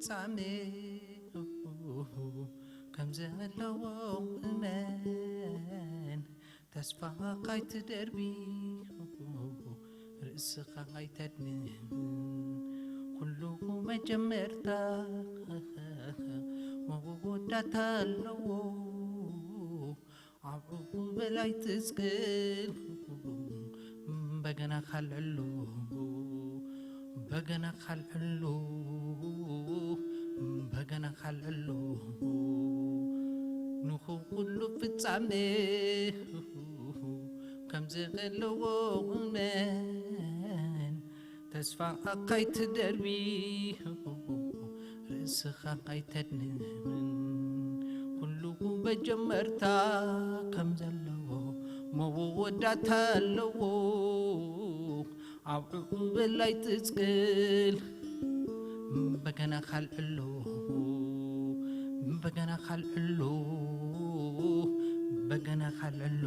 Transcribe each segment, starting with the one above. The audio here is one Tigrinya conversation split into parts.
ፍጻሜ ከም ዘለዎ እመን። ተስፋ ካይትደርቢ ርእስኻ ኣይተድንን። ኩሉ መጀመርታ መወዳእታ ኣለዎ። ኣብዑ በላይ ትስቅል በገና ካልዕሉ፣ በገና ካልዕሉ፣ በገና ካልዕሉ። ንኹ ኩሉ ፍጻሜ ከም ዘለዎ እመን። ተስፋ ኣካይትደርቢ ርእስኻ ኣይተድንን። ኩሉ መጀመርታ ከም ዘለዎ መወዳእታ ኣለዎ። ኣብዑ በላይ ትስቅል በገና ካልዕሉ፣ በገና ካልዕሉ፣ በገና ካልዕሉ።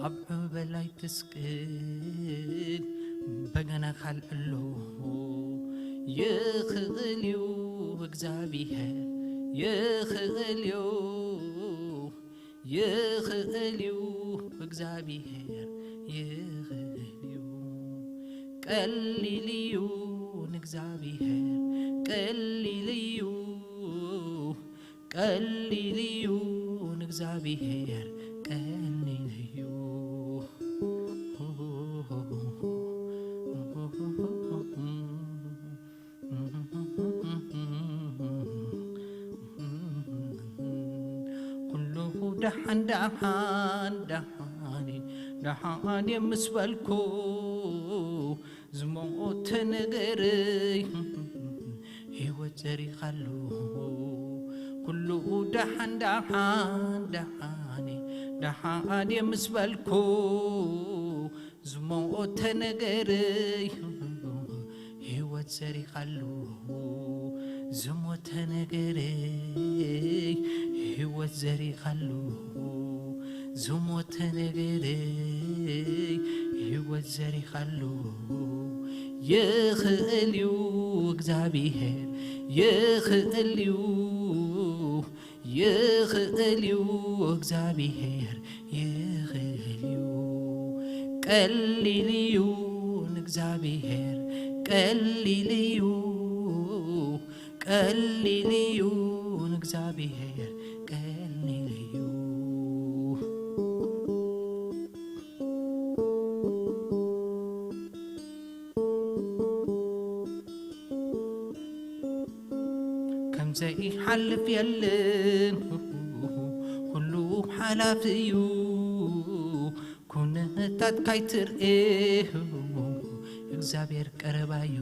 ኣብዑ በላይ ትስቅል በገና ካልዕሉ። ይኽእል እዩ እግዚኣብሔር፣ ይኽእል እዩ፣ ይኽእል እዩ እግዚኣብሔር፣ ይኽእል እዩ። ቀሊል እዩ ንእግዚኣብሔር፣ ቀሊል እዩ፣ ቀሊል እዩ ንእግዚኣብሔር፣ ቀሊል እዩ። ኩሉ ደሓን ደሓን ደሓን ደሓን ምስ በልኩ ዝሞተ ነገረይ ህይወት ዘሪኻሉ። ኩሉ ደሓን ደሓን ደሓን ደሓን ምስ በልኩ ዝሞተ ነገረይ ህይወት ዘሪኻሉ። ዝሞተ ነገረይ ህይወት ዘሪኻሉ። ዝሞተ ነገረይ ህይወት ዘሪኻሉ። ይኽእል እዩ እግዚኣብሔር፣ ይኽእል እዩ፣ ይኽእል እዩ እግዚኣብሔር፣ ይኽእል እዩ። ቀሊል እዩ ንእግዚኣብሔር፣ ቀሊል እዩ፣ ቀሊል እዩ ንእግዚኣብሔር፣ ቀሊል እዩ። ከም ዘይሓልፍ የለን፣ ኩሉ ሓላፊ እዩ። ኩነታት ካይትርኤ እግዚኣብሔር ቀረባ እዩ።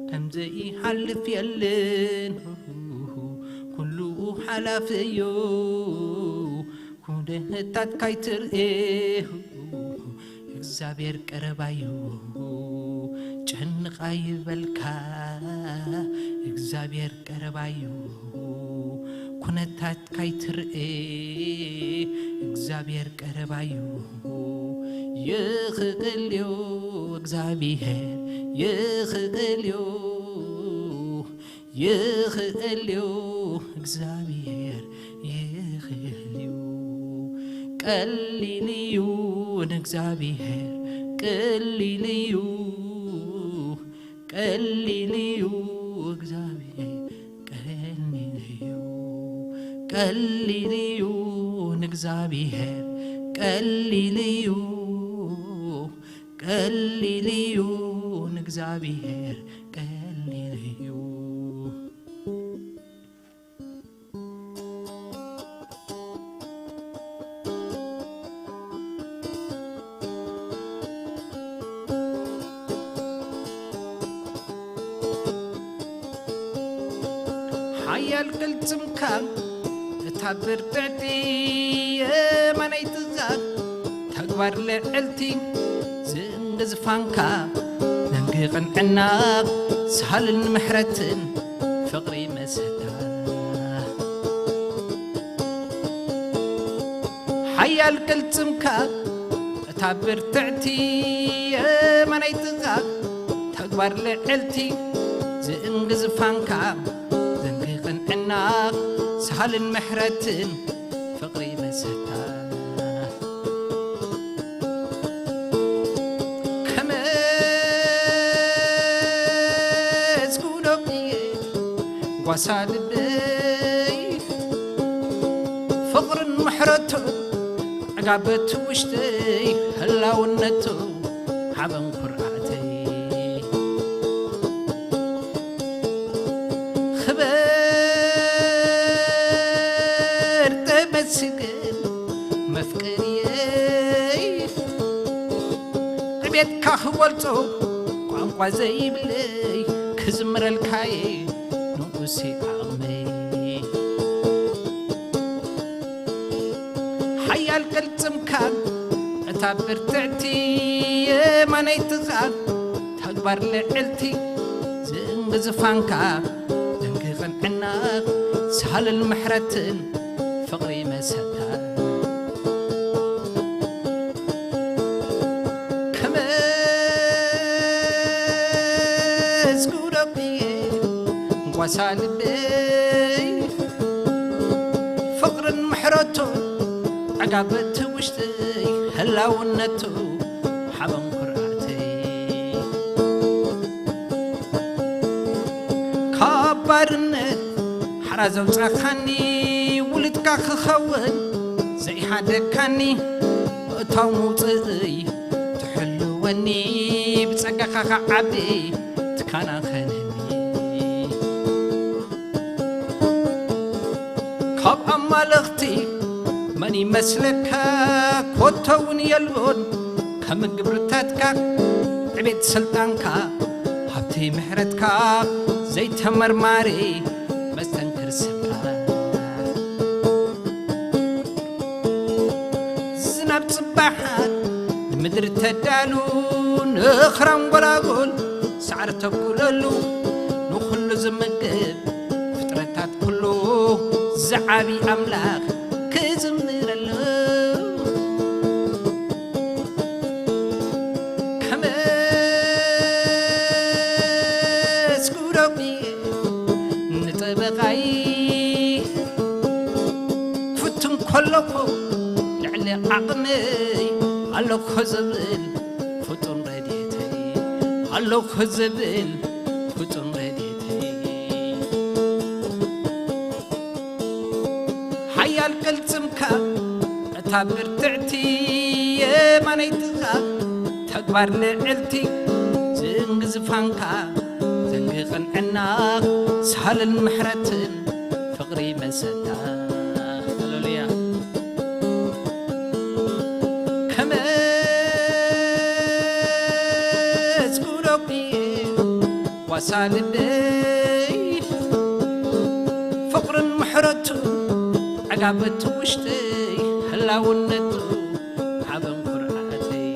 ከም ዘይሓልፍ የለን፣ ኩሉ ሓላፊ እዩ። ኩነታት ካይትርኤ እግዚኣብሔር ቀረባ እዩ። ጭንቕ ኣይበልካ፣ እግዚኣብሔር ቀረባ እዩ። ኩነታት ካይትርኤ እግዚኣብሔር ቀረባ እዩ። ይኽእል እዩ እግዚኣብሔር፣ ይኽእል እዩ፣ ይኽእል እዩ እግዚኣብሔር፣ ይኽእል እዩ። ቀሊል እዩ ንእግዚኣብሔር፣ ቀሊል እዩ፣ ቀሊል እዩ እግዚኣብሔር፣ ቀሊል እዩ። ቀሊል እዩ ንእግዚኣብሔር፣ ቀሊል እዩ፣ ቀሊል እዩ ንእግዚኣብሔር፣ ቀሊል እዩ። ሓያል ቅልጽምካ እታ ብርትዕቲ የማነይትኻ፣ ተግባር ልዕልቲ ዝንዲ ዝፋንካ፣ መንጊ ቅንዕና ሳልን ምሕረትን ፍቕሪ መሰታ። ሓያል ቅልጽምካ እታ ብርትዕቲ የማነይትኻ፣ ተግባር ልዕልቲ ዝእንግዝፋንካ ዘንጊ ቅንዕና ሳልን ምሕረትን ፍቕሪ መሰታ ከመስግኖ እየ ጓሳ ልበይ ፍቕርን ምሕረቱ ዕጋበት ውሽጠይ ህላውነቱ ዓበን ኩርዓተይ ክበር ተመስገን መፍቀርየይ ዕቤትካ ክገልጾ ቋንቋ ዘይብለይ ክዝምረልካየ ንጉሴ ዓቕመይ ሓያል ቅልጽምካን እታ ብርትዕቲ የማነይትኻን ተግባር ልዕልቲ ዝእንግዝፋንካ ዘንጊ ቅንዕና ሳልን ምሕረትን ፍቕሪ መሰታ ከመስግኖ እየ ጓሳ ልበይ ፍቕርን ምሕረቱ ዕጋበት ውሽጠይ ህላውነቱ ሓበን ኩርዓተይ ካብ ባርነት ሓራ ዘውጻኻኒ ውሉድካ ክኸውን ዘይሓደግካኒ ምእታው ምውጽእይ ትሕልወኒ ብጸጋኻ ክዓቢ ትካናኸነኒ ካብ ኣማለኽቲ መን ይመስለካ ኮቶ እውን የልቦን ከም ግብርታትካ ዕቤት ስልጣንካ ሃብቲ ምሕረትካ ዘይተመርማሪ መስተንክር ስምካ ዝናብ ጽባሓት ንምድሪ ተዳሉ ንኽራም ጎላጉል ሳዕሪ ተብቁለሉ ንኹሉ ዝምግብ ፍጥረታት ኩሉ ዝዓቢ ኣምላኽ ክዝምረሉ ከመስግኖ እየ ንጠበቓይ ክፍትን ከለኹ ልዕሊ ዓቕመይ ኣለኹ ዝብል ፍጡን ረድኤተይ ኣለኹ ዝብል ፍጡን ረድኤተይ ሓያል ቅልጽምካ እታ ብርትዕቲ የማነይትኻ ተግባር ልዕልቲ ዝእንግዝፋንካ ዘንጊ ቅንዕና ሳልን ምሕረትን ፍቕሪ መሰታ ሃሌሉያ ከመስግኖ እየ ጓሳ ልበይ ፍቕርን ምሕረቱ ዕጋበት ውሽጠይ ህላውነቱ ዓበን ኩርዓተይ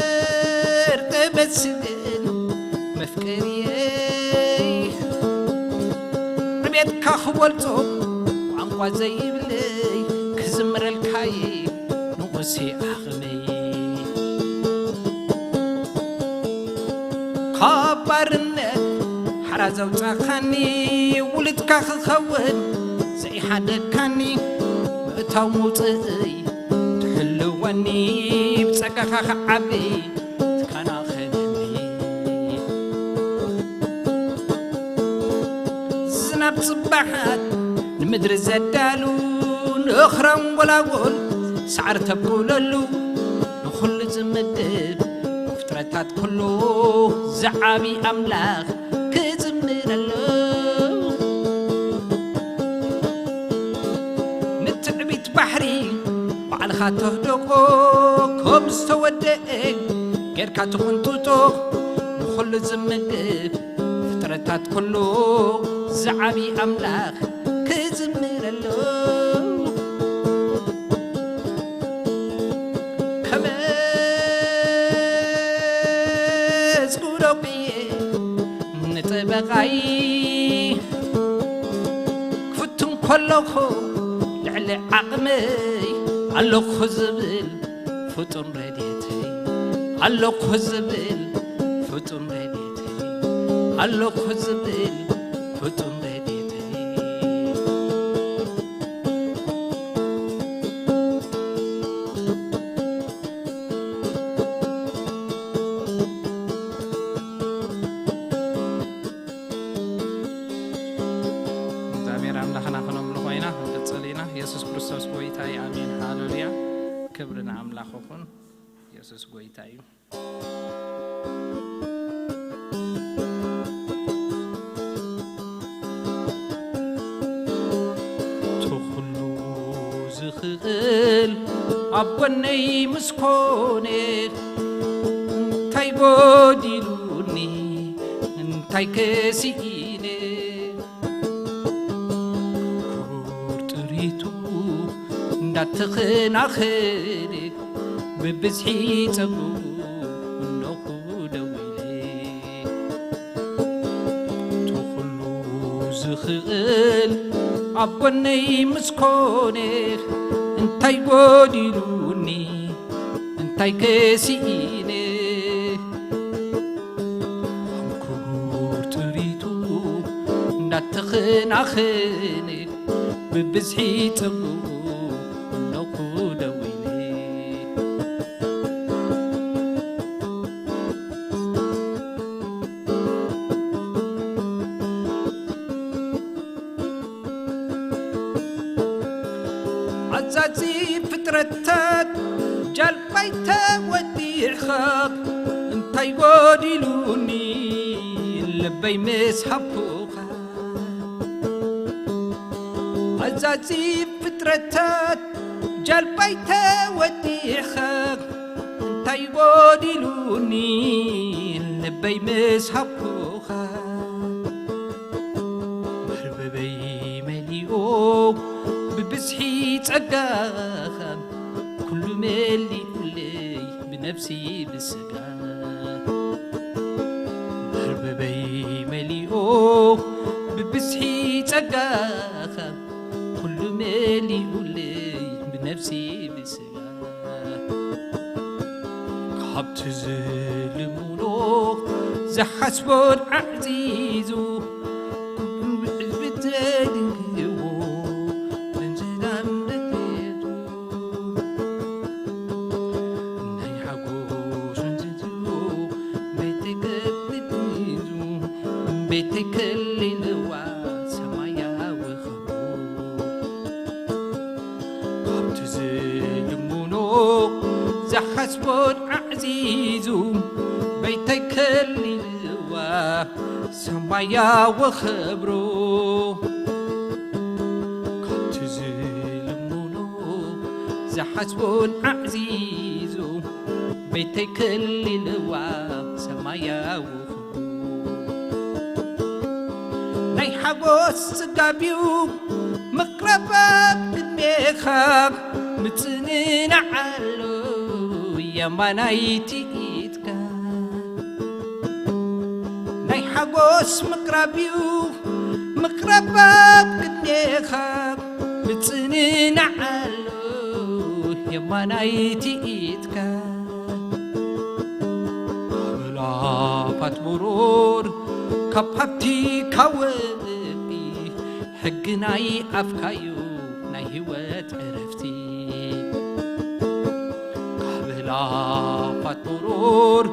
ክበር ተመስገን መፍቀርየይ ዕቤትካ ክገልጾ ቋንቋ ዘይብለይ ክዝምረልካየ ንጉሴ ዓቕመይ ካብ ባርነት ሓራ ዘውጻኻኒ ውሉድካ ክኸውን ዘይሓደግካኒ ምእታው ምውፅእይ ትሕልወኒ ብጸጋኻ ክዓቢ ትከናኸነኒ ዝናብ ጽባሓት ንምድሪ ዘዳሉ ንኽራም ጎላጎል ሳዕሪ ተብቁለሉ ንኹሉ ዝምግብ ፍጥረታት ኩሉ ዝዓቢ ኣምላኽ ክዝምረሉ ንትዕቢት ባሕሪ ባዕልኻ ተህደቆ ከም ዝተወደአ ጌርካ ትቕንጥጦ ንኹሉ ዝምግብ ፍጥረታት ኩሉ ዝዓቢ ኣምላኽ ክዝምረሉ ከመስግኖ ብየ ንጠበቓይ ክፍትን ከለኹ ልዕሊ ዓቕመይ ኣለኹ ዝብል ፍጡን ረድኤተይ፣ ኣለኹ ዝብል ፍጡን ረድኤተይ፣ ኣለኹ ዝብል ፍጡን ረድኤተይ። እግዚኣብሔር ኣምላኽና ክነምልኾ ኢና፣ ክንቅጽል ኢና። የሱስ ክርስቶስ ጐይታ እዩ። ኣሜን። ሃሌሉያ። ክብሪ ንኣምላኽ ይኹን። የሱስ ጐይታ እዩ። እቲ ኹሉ ዝኽእል ኣብ ጐነይ ምስ ኮነ፣ እንታይ ጐዲሉኒ፣ እንታይ ከሲኢነ? ክቡር ጥሪቱ እንዳተኸናኸነ፣ ብብዝሒ ጸጉኡ እነኹ ደው ኢለ። እቲ ኹሉ ዝኽእል ኣብ ጐነይ ምስ ኮነ፣ እንታይ ጐዲሉኒ፣ እንታይ ከሲኢነ? ከም ክቡር ጥሪቱ እንዳተኸናኸነ፣ ብብዝሒ ጸጉኡ እነኹ ደው ኢለ። ዓዛዚ ፍጥረታት ጃልባይ ተወዲዕኻ፣ እንታይ ጐዲሉኒ ልበይ ምስ ሃብኩኻ? ዓዛዚ ፍጥረታት ጃልባይ ተወዲዕኻ፣ እንታይ ጐዲሉኒ ልበይ ምስ ሃብኩኻ? መርበበይ መሊኡ ብብዝሒ ጸጋኻ፣ ኩሉ መሊኡለይ ብነፍሲ ብስጋ። መርበበይ መሊኡ ብብዝሒ ጸጋኻ፣ ኩሉ መሊኡለይ ብነፍሲ ብስጋ። ካብቲ ዝልምኖ ዝሓስቦን ዓዚዙ፣ ኩሉ ብዕዝቢ ተድንግዎ፣ ምንዝዳም ደገቱ ናይ ሓጎስ ምንዝዝዎ፣ ቤተይ ከሊልዋ ሰማያዊ ክብሩ። ካብቲ ዝልምኖ ዝሓስቦን ዓዚዙ፣ ቤተይ ከሊልዋ ሰማያዊ ክብሩ። ካብቲ ዝልምኖ ዝሓስቦን ዓዚዙ፣ ቤተይ ከሊልዋ ሰማያዊ ናይ ሓጎስ ጽጋብዩ ምቕረብ ኣብ ቅድሜኻ፣ ምጽንናዕ ኣሎ የማናይቲ ኢድካ። ናይ ሓጎስ ምቕራብዩ ምቕረብ ኣብ ቅድሜኻ፣ ምጽንናዕ ኣሎ የማናይቲ ኢድካ። ካብ ኣእላፋት ብሩር፣ ካብ ሃብቲ፣ ካብ ወርቂ፣ ሕጊ ናይ ኣፍካዩ ናይ ህይወት ዕረፍቲ። ካብ ኣእላፋት ብሩር፣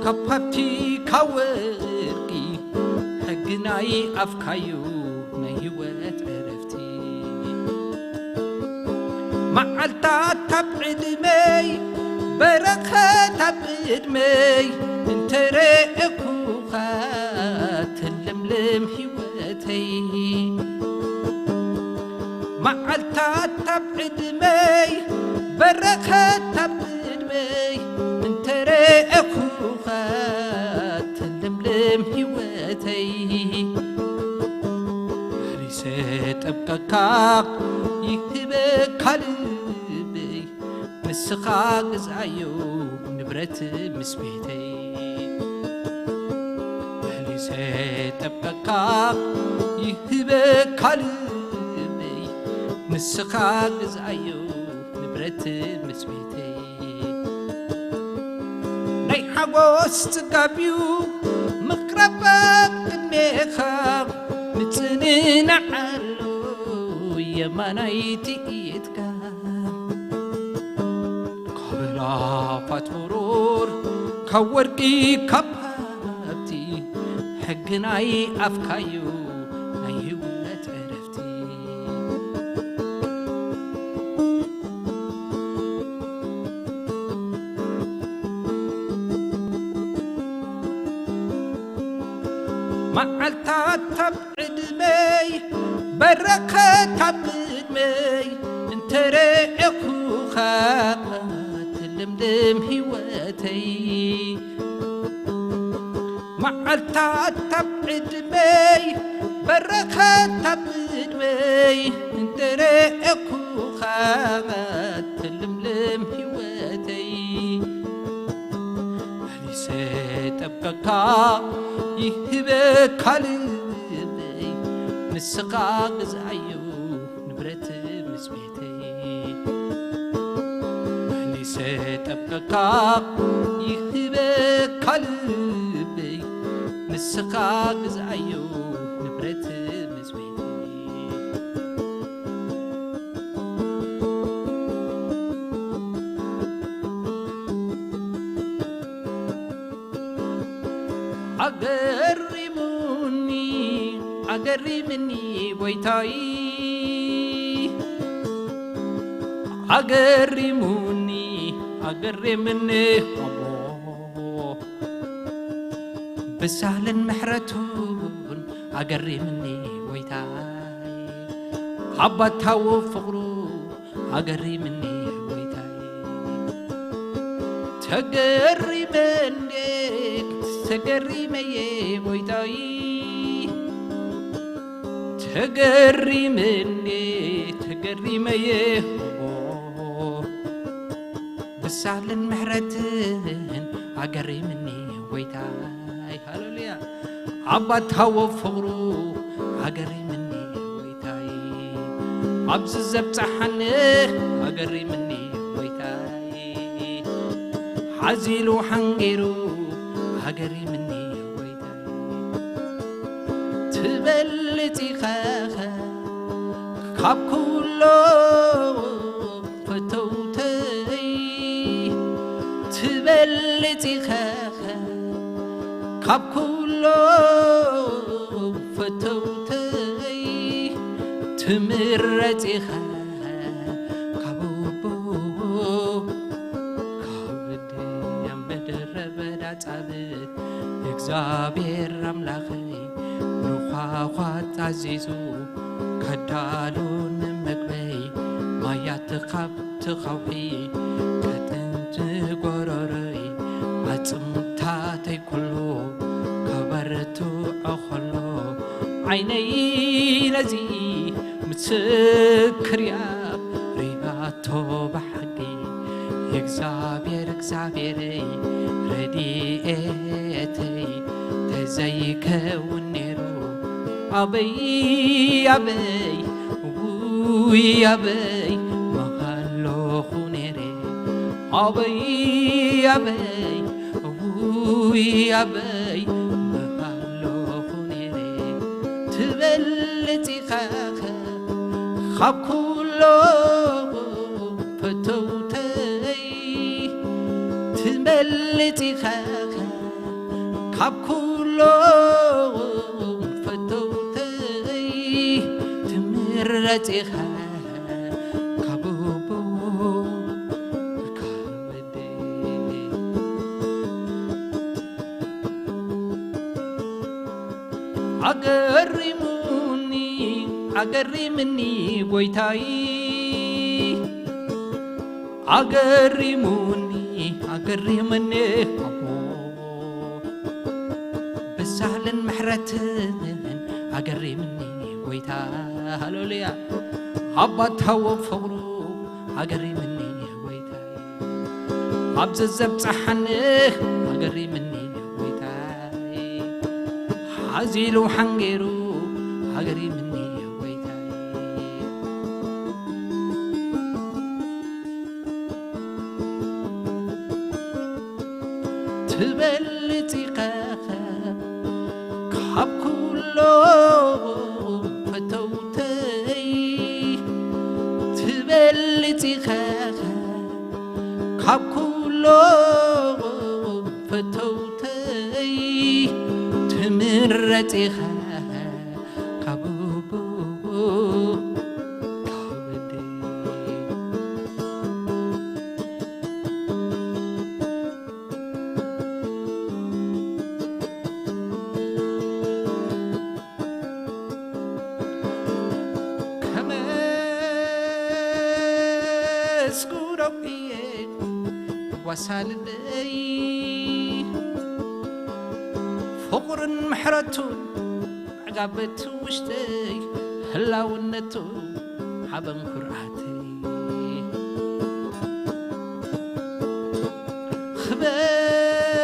ካብ ሃብቲ፣ ካብ ወርቂ፣ ሕጊ ናይ ኣፍካዩ ናይ ህይወት ዕረፍቲ። መዓልታት ኣብ ዕድመይ፣ በረኸት ኣብ ዕድመይ፣ እንተረኣኩኻ ተለምልም ህይወተይ። መዓልታት ኣብ ዕድመይ፣ በረኸት ኣብ ዕድመይ፣ እንተረኣኩኻ ተለምልም ህይወተይ። መሊሰ ጠብቀካ ይህበካ ልበይ፣ ንስኻ ግዝኣዮ ንብረት ምስ ቤተይ። መሊሰ ጠብቀካ ይህበካ ልበይ፣ ንስኻ ግዝኣዮ ንብረት ምስ ቤተይ። ሞስ ጽጋብዩ ምቕረብ ኣብ ቅድሜኻ፣ ምጽንናዕ ኣሎ የማናይቲ ኢድካ። ካብ ላፋት ብሩር፣ ካብ ወርቂ፣ ካብ ሃብቲ፣ ሕግናይ ኣፍካዩ ናይ ህይወት ዕረፍቲ። መዓልታት ኣብ ዕድመይ፣ በረኸት ኣብ ቅድመይ፣ እንተረኤኹኻ ትልምልም ህይወተይ። መዓልታት ኣብ ዕድመይ፣ በረኸት ኣብ ቅድመይ፣ እንተረኤኹኻ ትልምልም ህይወተይ። መሊሰ ጠብቀካ ይህበካ ልበይ፣ ንስኻ ግዛዩ ንብረት ምስ ቤተይ። መሊሰ ጠብቀካ ይህበካ ልበይ፣ ንስኻ ግዛዩ ንብረት ምስ ቤተይ። ኣገሪሙኒ፣ ኣገሪምኒ ጎይታይ፣ ኣገሪሙኒ፣ ኣገሪምኒ ኣቦ። ብሳህልን ምሕረቱን ኣገሪምኒ ጎይታይ፣ ኣባታዊ ፍቕሩ ኣገሪምኒ ጎይታይ። ተገሪመ እንዴት ተገሪመየ ጎይታይ፣ ተገሪመ እንዴት ተገሪመየ ብሳልን ምሕረትን ኣገሪምኒ ጎይታይ። ሃሌሉያ። ኣባታዊ ፍቕሩ ኣገሪምኒ ጎይታይ፣ ኣብዚ ዘብጽሓኒ ኣገሪምኒ ጎይታይ፣ ሓዚሉ ሓንጊሩ ኣገሪምኒ ጎይታይ። ትበልጽ ኢኻ ካብ ኩሎ ፈተውተይ፣ ትበልጽ ኢኻ ካብ ኩሎም ፈተውተይ፣ ትምረጽ ኢኻ ካብ ኣቦ፣ ካብ ወዲ ኣብ ምድረ በዳ ጻብእ እግዚኣብሔር ኣምላኸይ፣ ንኳኳት ኣዚዙ ከዳሉ ንምግበይ፣ ማያት ካብ ትኸውሒ ከጥንቲ ጎረረይ፣ ኣጽምታተይ ኩሉ ከበርትዖ ከሎ፣ ዓይነይ ነዚ ምስክር እያ ሪኣቶ ብሓቂ። እግዚኣብሔር እግዚኣብሔረይ ረድኤተይ ተዘይከውን ነይሩ፣ ኣበይ ኣበይ ውይ ኣበይ ምሃለኹ ነይረ፣ ኣበይ ኣበይ ውይ ኣበይ ምሃለኹ ነይረ። ትበልጽ ኢኻ ካብ ኩሎም ፈተውተይ፣ ትበልጽ ኢኻ ካብ ኩሎም ፈተውተይ፣ ትምረጽ ኢኻ ካብ ኣቦ፣ ካብ ወዲ። ኣገሪሙኒ፣ ኣገሪምኒ ጎይታይ፣ ኣገሪሙኒ፣ ኣገሪምኒ ኣቦ። ብሳህልን ምሕረትን ኣገሪምኒ ጎይታ፣ ሃሌሉያ። ኣባታዊ ፍቕሩ ኣገሪምኒ ጎይታ፣ ኣብዚ ዘብጽሓኒ ኣገሪምኒ ጎይታ፣ ሓዚሉ ሓንጊሩ ኣገሪምኒ ጎይታ። ትበልጽ ኢኻ ካብ ኩሎም ፈተውተይ፣ ትበልጽ ኢኻ ካብ ኩሎም ፈተውተይ፣ ትምረጽ ኢኻ ካብ ኣቦ ካብ ኣደ። ከመስግኖ እየ ጓሳ ልበይ፣ ፍቕሩን ምሕረቱን ዕጋበት ውሽጠይ፣ ህላውነቱ ሓበን ኩርዓተይ።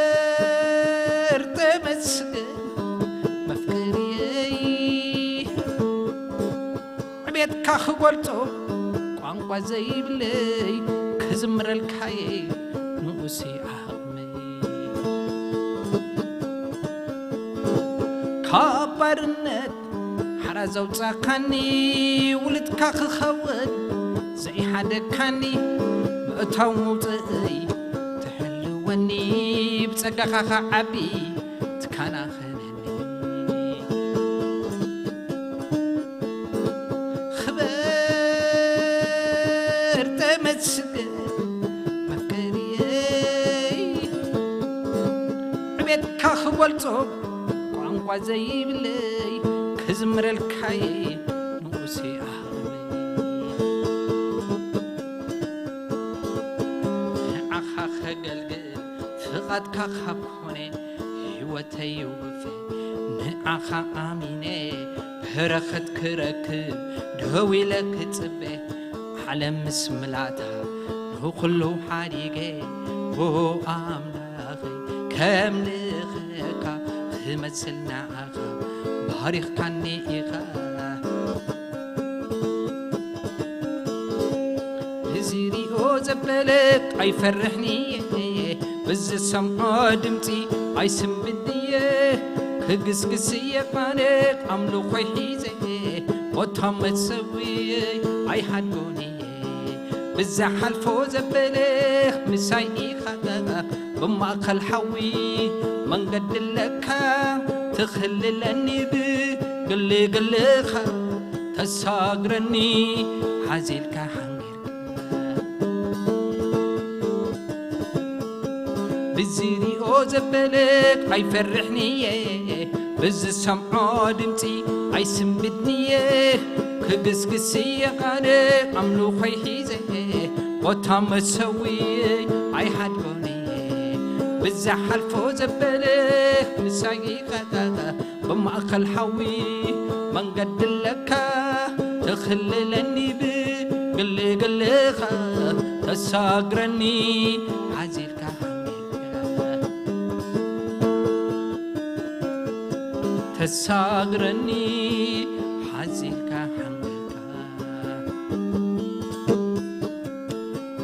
ክበር ተመስገን መፍቀሪየይ፣ ዕቤትካ ክገልጾ ቋንቋ ዘይብለይ፣ ክዝምረልካየ ንኡሰይ ዓቕመይ። ካብ ባርነት ሓራ ዘውጻካኒ፣ ውሉድካ ክኸውን ዘይሓደግካኒ፣ ምእታው መውጽእይ ትሕልወኒ፣ ብጸጋኻ ከዓቢ ትከናኸነኒ። ክበር ተመስገን መፍቀሪየይ፣ ዕቤትካ ክገልጾ ቋንቋ ዘይብለይ፣ ክዝምረልካየ ንኡሰይ ዓቕመይ። ንዓኻ ከገልግል ፍቓድካ ካብ ኮነ፣ ህይወተይ ይውፈ ንዓኻ ኣሚነ፣ በረኸት ክረክብ ደው ኢለ ክጽበ፣ ዓለም ምስ ምላእታ ንኹሉ ሓዲገ፣ ኦ ኣምላኸይ፣ ከምልኸካ ክመስል ንዓኻ ባሪኽካኒ ኢኻ። ብዝሪኦ ዘበለ ኣይፈርሕን እየ፣ ብዝሰምዖ ድምፂ ኣይስንብድን እየ። ክግስግስ እየ ኣነ ኣምልኾይ ሒዘ፣ ቦታ መሰውየይ ኣይሓድጎን እየ። ብዝሓልፎ ዘበለ ምሳይ ኢኻ፣ ብማእከል ሓዊ መንገዲ ኣለካ። ትኽልለኒ ብግልግልኻ፣ ተሳግረኒ ሓዚልካ ሓንጊርካ። ብዝሪኦ ዘበለ ኣይፈርሕን እየ፣ ብዝሰምዖ ድምፂ ኣይስንብድን እየ። ክግስግስ እየ ኣነ ኣምልኾይ ሒዘ፣ ቦታ መሰውየይ ኣይሓድጎን እየ። ብዝሓልፎ ዘበለ ምሳይ ኢኻ፣ ብማእከል ሓዊ መንገዲ ኣለካ። ተኽልለኒ ብግልግልኻ፣ ተሳግረኒ ሓዚልካ ሓሚልካ። ተሳግረኒ ሓዚልካ ሓሚልካ።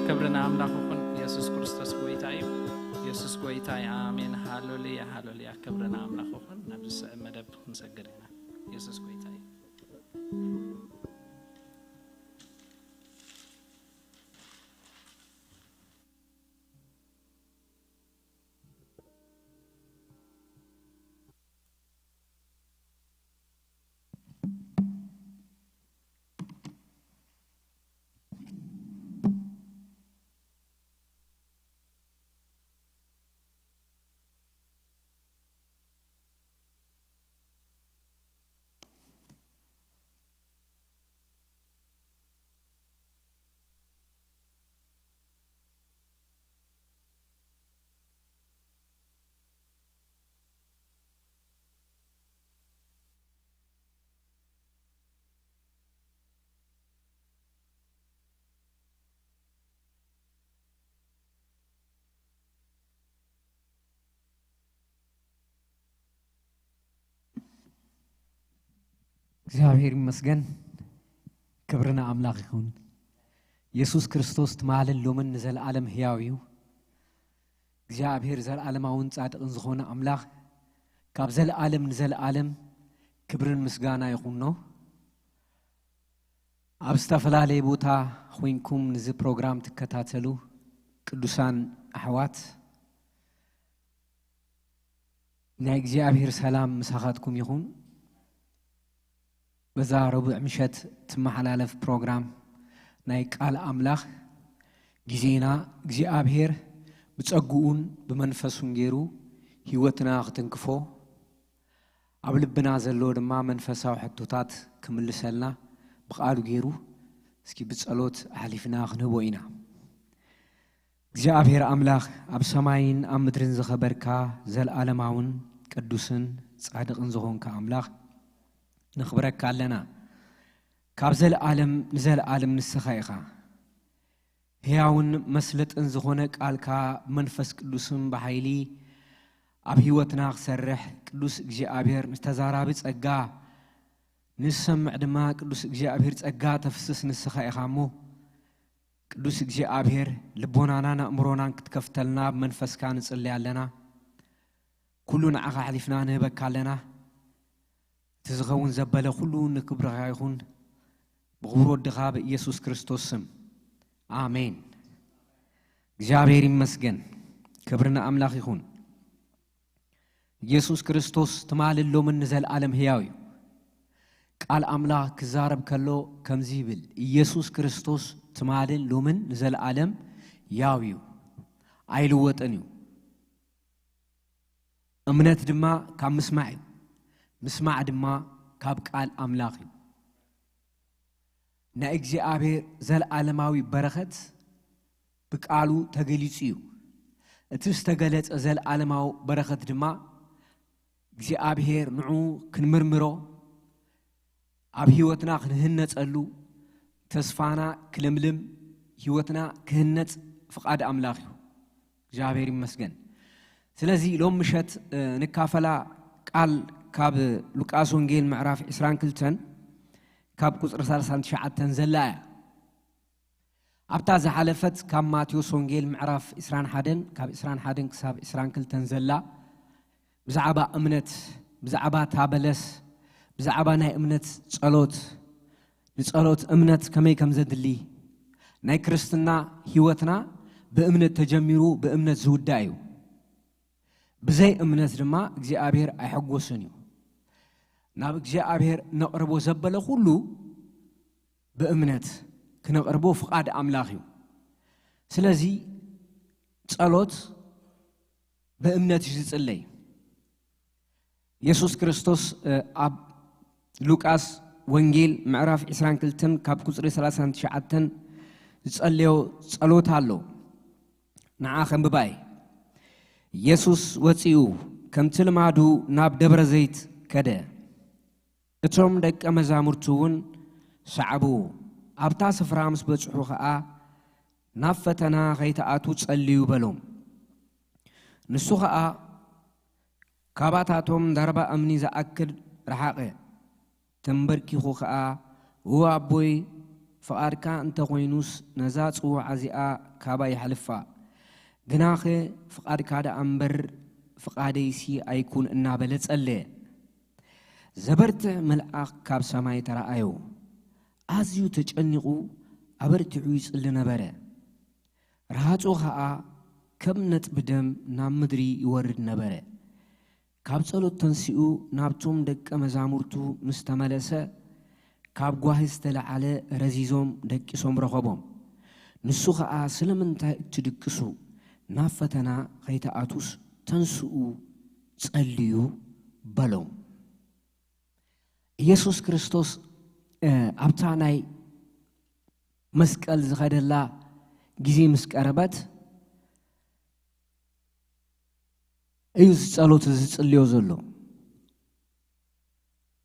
ክብሪ ንኣምላኽ ይኹን። የሱስ ክርስቶስ ጎይታ እዩ። የሱስ ጎይታ እዩ። ኣሜን። ሃሌሉያ፣ ሃሌሉያ። ክብሪ ንኣምላኽ ይኹን። ናብ ዝስዕብ መደብ ክንሰግር ኢና። የሱስ ጎይታ እዩ። እግዚኣብሔር ይመስገን። ክብሪ ንኣምላኽ ይኹን። የሱስ ክርስቶስ ትማልን ሎምን ንዘለኣለም ህያው እዩ። እግዚኣብሔር ዘለዓለማውን ጻድቕን ዝኾነ ኣምላኽ ካብ ዘለዓለም ንዘለዓለም ክብርን ምስጋና ይኹኖ። ኣብ ዝተፈላለየ ቦታ ኮይንኩም ንዚ ፕሮግራም ትከታተሉ ቅዱሳን ኣሕዋት፣ ናይ እግዚኣብሔር ሰላም ምሳኻትኩም ይኹን። በዛ ረቡዕ ምሸት ትመሓላለፍ ፕሮግራም ናይ ቃል ኣምላኽ ግዜና እግዚኣብሔር ብጸግኡን ብመንፈሱን ገይሩ ህይወትና ክትንክፎ፣ ኣብ ልብና ዘሎ ድማ መንፈሳዊ ሕቶታት ክምልሰልና ብቃሉ ገይሩ እስኪ ብጸሎት ኣሕሊፍና ክንህቦ ኢና። እግዚኣብሔር ኣምላኽ ኣብ ሰማይን ኣብ ምድርን ዝኸበርካ ዘለዓለማውን ቅዱስን ጻድቕን ዝኾንካ ኣምላኽ ነኽብረካ ኣለና። ካብ ዘለዓለም ንዘለዓለም ንስኻ ኢኻ። ህያውን መስለጥን ዝኾነ ቃልካ መንፈስ ቅዱስን ብሓይሊ ኣብ ህይወትና ክሰርሕ ቅዱስ እግዚኣብሔር ንተዛራቢ ጸጋ ንሰምዕ ድማ ቅዱስ እግዚኣብሔር ጸጋ ተፍስስ ንስኻ ኢኻ እሞ ቅዱስ እግዚኣብሔር ልቦናናን ኣእምሮናን ክትከፍተልና ብመንፈስካ ንጽሊ ኣለና። ኩሉ ንዓኻ ኣሕሊፍና ንህበካ ኣለና። እቲ ዝኸውን ዘበለ ኩሉ ንክብርኻ ይኹን። ብኽቡር ወድኻ ብኢየሱስ ክርስቶስ ስም ኣሜን። እግዚኣብሔር ይመስገን። ክብሪ ንኣምላኽ ይኹን። ኢየሱስ ክርስቶስ ትማልን ሎምን ንዘለዓለም ህያው እዩ። ቃል ኣምላኽ ክዛረብ ከሎ ከምዚ ይብል፣ ኢየሱስ ክርስቶስ ትማልን ሎምን ንዘለዓለም ያው እዩ፣ ኣይልወጥን እዩ። እምነት ድማ ካብ ምስማዕ እዩ፣ ምስማዕ ድማ ካብ ቃል ኣምላኽ እዩ። ናይ እግዚኣብሔር ዘለዓለማዊ በረኸት ብቃሉ ተገሊጹ እዩ። እቲ ዝተገለጸ ዘለዓለማዊ በረኸት ድማ እግዚኣብሔር ንዑ ክንምርምሮ፣ ኣብ ህይወትና ክንህነጸሉ፣ ተስፋና ክልምልም፣ ህይወትና ክህነጽ ፍቓድ ኣምላኽ እዩ። እግዚኣብሔር ይመስገን። ስለዚ ሎም ምሸት ንካፈላ ቃል ካብ ሉቃስ ወንጌል ምዕራፍ ዕስራን ክልተን ካብ ቁጽሪ ሰላሳን ትሽዓተን ዘላ እያ። ኣብታ ዝሓለፈት ካብ ማቴዎስ ወንጌል ምዕራፍ ዕስራን ሓደን ካብ ዕስራን ሓደን ክሳብ ዕስራን ክልተን ዘላ ብዛዕባ እምነት፣ ብዛዕባ እታ በለስ፣ ብዛዕባ ናይ እምነት ጸሎት፣ ንጸሎት እምነት ከመይ ከም ዘድሊ፣ ናይ ክርስትና ህይወትና ብእምነት ተጀሚሩ ብእምነት ዝውዳእ እዩ። ብዘይ እምነት ድማ እግዚኣብሔር ኣይሐጎስን እዩ። ናብ እግዚኣብሔር ነቕርቦ ዘበለ ኩሉ ብእምነት ክነቕርቦ ፍቓድ ኣምላኽ እዩ። ስለዚ ጸሎት ብእምነት እዩ ዝጽለይ። የሱስ ክርስቶስ ኣብ ሉቃስ ወንጌል ምዕራፍ ዕስራን ክልተን ካብ ቁጽሪ ሰላሳን ትሽዓተን ዝጸለዮ ጸሎት ኣሎ። ንዓ ከንብባይ። የሱስ ወጺኡ ከምቲ ልማዱ ናብ ደብረ ዘይት ከደ። እቶም ደቀ መዛሙርቱ እውን ሰዓብዎ። ኣብታ ስፍራ ምስ በጽሑ ኸኣ ናብ ፈተና ኸይትኣትዉ ጸልዩ በሎም። ንሱ ኸኣ ካባታቶም ዳርባ እምኒ ዝኣክል ረሓቐ። ተንበርኪኹ ኸኣ፣ እወ ኣቦይ፣ ፍቓድካ እንተ ኾይኑስ ነዛ ጽዋዓ እዚኣ ካባይ የሕልፋ። ግናኸ ፍቓድካ ደኣ እምበር ፍቓደይሲ ኣይኩን እናበለ ጸለየ። ዘበርትዕ መልኣኽ ካብ ሰማይ ተራኣዮ። ኣዝዩ ተጨኒቑ ኣበርቲዑ ይጽሊ ነበረ። ረሃጹ ኸኣ ከም ነጥቢ ደም ናብ ምድሪ ይወርድ ነበረ። ካብ ጸሎት ተንሲኡ ናብቶም ደቀ መዛሙርቱ ምስ ተመለሰ፣ ካብ ጓሂ ዝተለዓለ ረዚዞም ደቂሶም ረኸቦም። ንሱ ኸኣ፣ ስለምንታይ እትድቅሱ? ናብ ፈተና ኸይትኣትዉስ ተንስኡ ጸልዩ በሎም። ኢየሱስ ክርስቶስ ኣብታ ናይ መስቀል ዝኸደላ ግዜ ምስ ቀረበት እዩ እዚ ጸሎት እዚ ዝጽልዮ ዘሎ።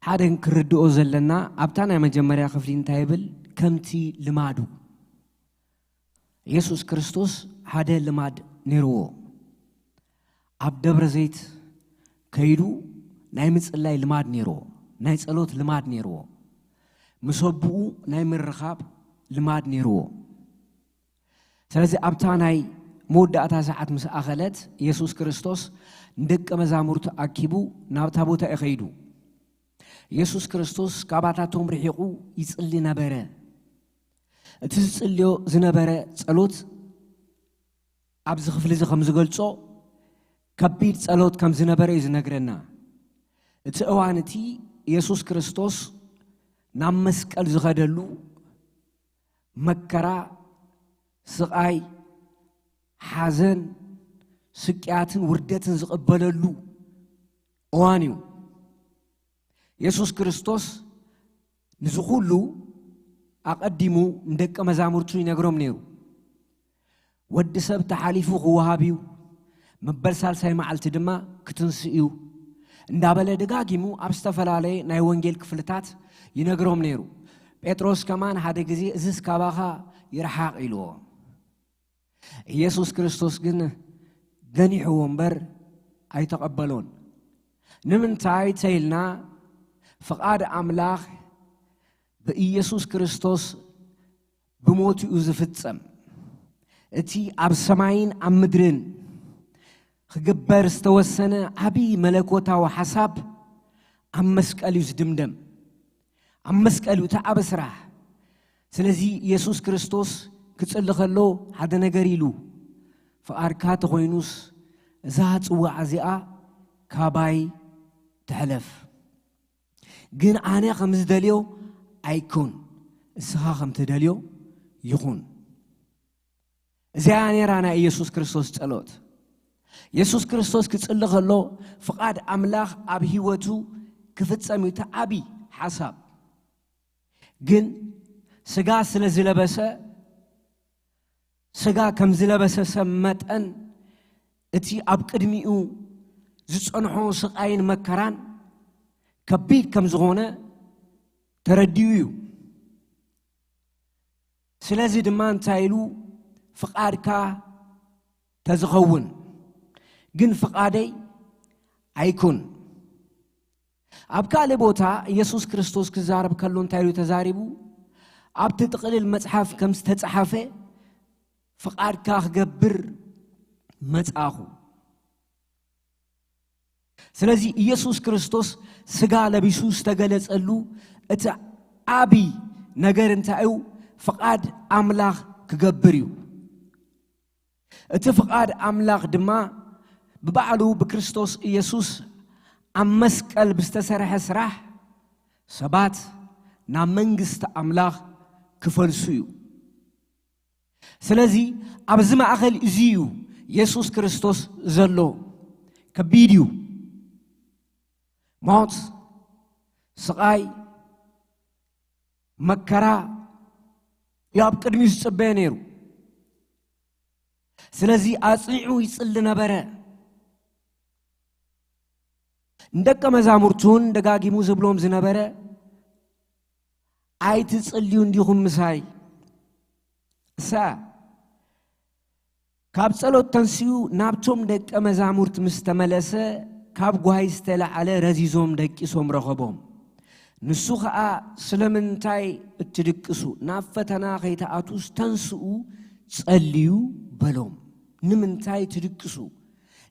ሓደ ክንርድኦ ዘለና ኣብታ ናይ መጀመርያ ክፍሊ እንታይ ይብል? ከምቲ ልማዱ። የሱስ ክርስቶስ ሓደ ልማድ ነይርዎ። ኣብ ደብረ ዘይት ከይዱ ናይ ምጽላይ ልማድ ነይርዎ፣ ናይ ጸሎት ልማድ ነይርዎ፣ ምስ ኣቦኡ ናይ ምርኻብ ልማድ ነይርዎ። ስለዚ ኣብታ ናይ መወዳእታ ሰዓት ምስ ኣኸለት፣ የሱስ ክርስቶስ ንደቀ መዛሙርቱ ኣኪቡ ናብታ ቦታ እዩ ኸይዱ። የሱስ ክርስቶስ ካባታቶም ርሒቑ ይጽሊ ነበረ። እቲ ዝጽልዮ ዝነበረ ጸሎት ኣብዚ ክፍሊ እዚ ከም ዝገልጾ፣ ከቢድ ጸሎት ከም ዝነበረ እዩ ዝነግረና። እቲ እዋን እቲ የሱስ ክርስቶስ ናብ መስቀል ዝኸደሉ፣ መከራ፣ ስቓይ፣ ሓዘን፣ ስቅያትን ውርደትን ዝቕበለሉ እዋን እዩ። የሱስ ክርስቶስ ንዚ ኩሉ ኣቐዲሙ ንደቀ መዛሙርቱ ይነግሮም ነይሩ። ወዲ ሰብ ተሓሊፉ ክወሃብ እዩ፣ መበል ሳልሳይ መዓልቲ ድማ ክትንስእ እዩ እንዳበለ ደጋጊሙ ኣብ ዝተፈላለየ ናይ ወንጌል ክፍልታት ይነግሮም ነይሩ። ጴጥሮስ ከማን ሓደ ግዜ፣ "እዝስ ካባኻ ይርሓቕ" ኢልዎ። ኢየሱስ ክርስቶስ ግን ገኒሕዎ እምበር ኣይተቐበሎን። ንምንታይ ተይልና፣ ፍቓድ ኣምላኽ ብኢየሱስ ክርስቶስ ብሞቱ እዩ ዝፍጸም። እቲ ኣብ ሰማይን ኣብ ምድርን ክግበር ዝተወሰነ ዓቢ መለኮታዊ ሓሳብ ኣብ መስቀል እዩ ዝድምደም። ኣብ መስቀል እዩ እቲ ዓቢ ስራሕ። ስለዚ ኢየሱስ ክርስቶስ ክጽሊ ከሎ ሓደ ነገር ኢሉ፣ "ፍቓድካ ተኾይኑስ እዛ ጽዋዕ እዚኣ ካባይ ትሕለፍ፣ ግን ኣነ ከም ዝደልዮ ኣይኩን፣ እስኻ ከም ትደልዮ ይኹን።" እዚኣ ነይራ ናይ ኢየሱስ ክርስቶስ ጸሎት። የሱስ ክርስቶስ ክጽሊ ከሎ፣ ፍቓድ ኣምላኽ ኣብ ህይወቱ ክፍጸም እዩ እቲ ዓቢ ሓሳብ። ግን ስጋ ስለ ዝለበሰ፣ ስጋ ከም ዝለበሰ ሰብ መጠን፣ እቲ ኣብ ቅድሚኡ ዝጸንሖ ስቓይን መከራን ከቢድ ከም ዝኾነ ተረዲኡ እዩ። ስለዚ ድማ እንታይ ኢሉ? "ፍቓድካ ተዝኸውን፣ ግን ፍቓደይ ኣይኩን።" ኣብ ካልእ ቦታ ኢየሱስ ክርስቶስ ክዛረብ ከሎ እንታይ ኢሉ ተዛሪቡ? "ኣብቲ ጥቕልል መጽሓፍ ከም ዝተጻሓፈ ፍቓድካ ክገብር መጻእኹ።" ስለዚ ኢየሱስ ክርስቶስ ስጋ ለቢሱ ዝተገለጸሉ እቲ ዓቢ ነገር እንታይ እዩ? ፍቓድ ኣምላኽ ክገብር እዩ። እቲ ፍቓድ ኣምላኽ ድማ ብባዕሉ ብክርስቶስ ኢየሱስ ኣብ መስቀል ብዝተሰርሐ ስራሕ ሰባት ናብ መንግስቲ ኣምላኽ ክፈልሱ እዩ። ስለዚ ኣብዚ ማእከል እዚ እዩ የሱስ ክርስቶስ ዘሎ። ከቢድ እዩ። ሞት፣ ስቓይ፣ መከራ እዩ ኣብ ቅድሚኡ ዝጽበዮ ነይሩ። ስለዚ ኣጽኒዑ ይጽሊ ነበረ። ንደቀ መዛሙርቱን ደጋጊሙ ዝብሎም ዝነበረ፣ "ኣይትጽልዩ እንዲኹም ምሳይ?" እሳ ካብ ጸሎት ተንሲኡ ናብቶም ደቀ መዛሙርት ምስ ተመለሰ፣ ካብ ጓሂ ዝተላዕለ ረዚዞም ደቂሶም ረኸቦም። ንሱ ኸኣ፣ "ስለምንታይ እትድቅሱ? ናብ ፈተና ኸይትኣትዉስ ተንስኡ ጸልዩ" በሎም። ንምንታይ ትድቅሱ?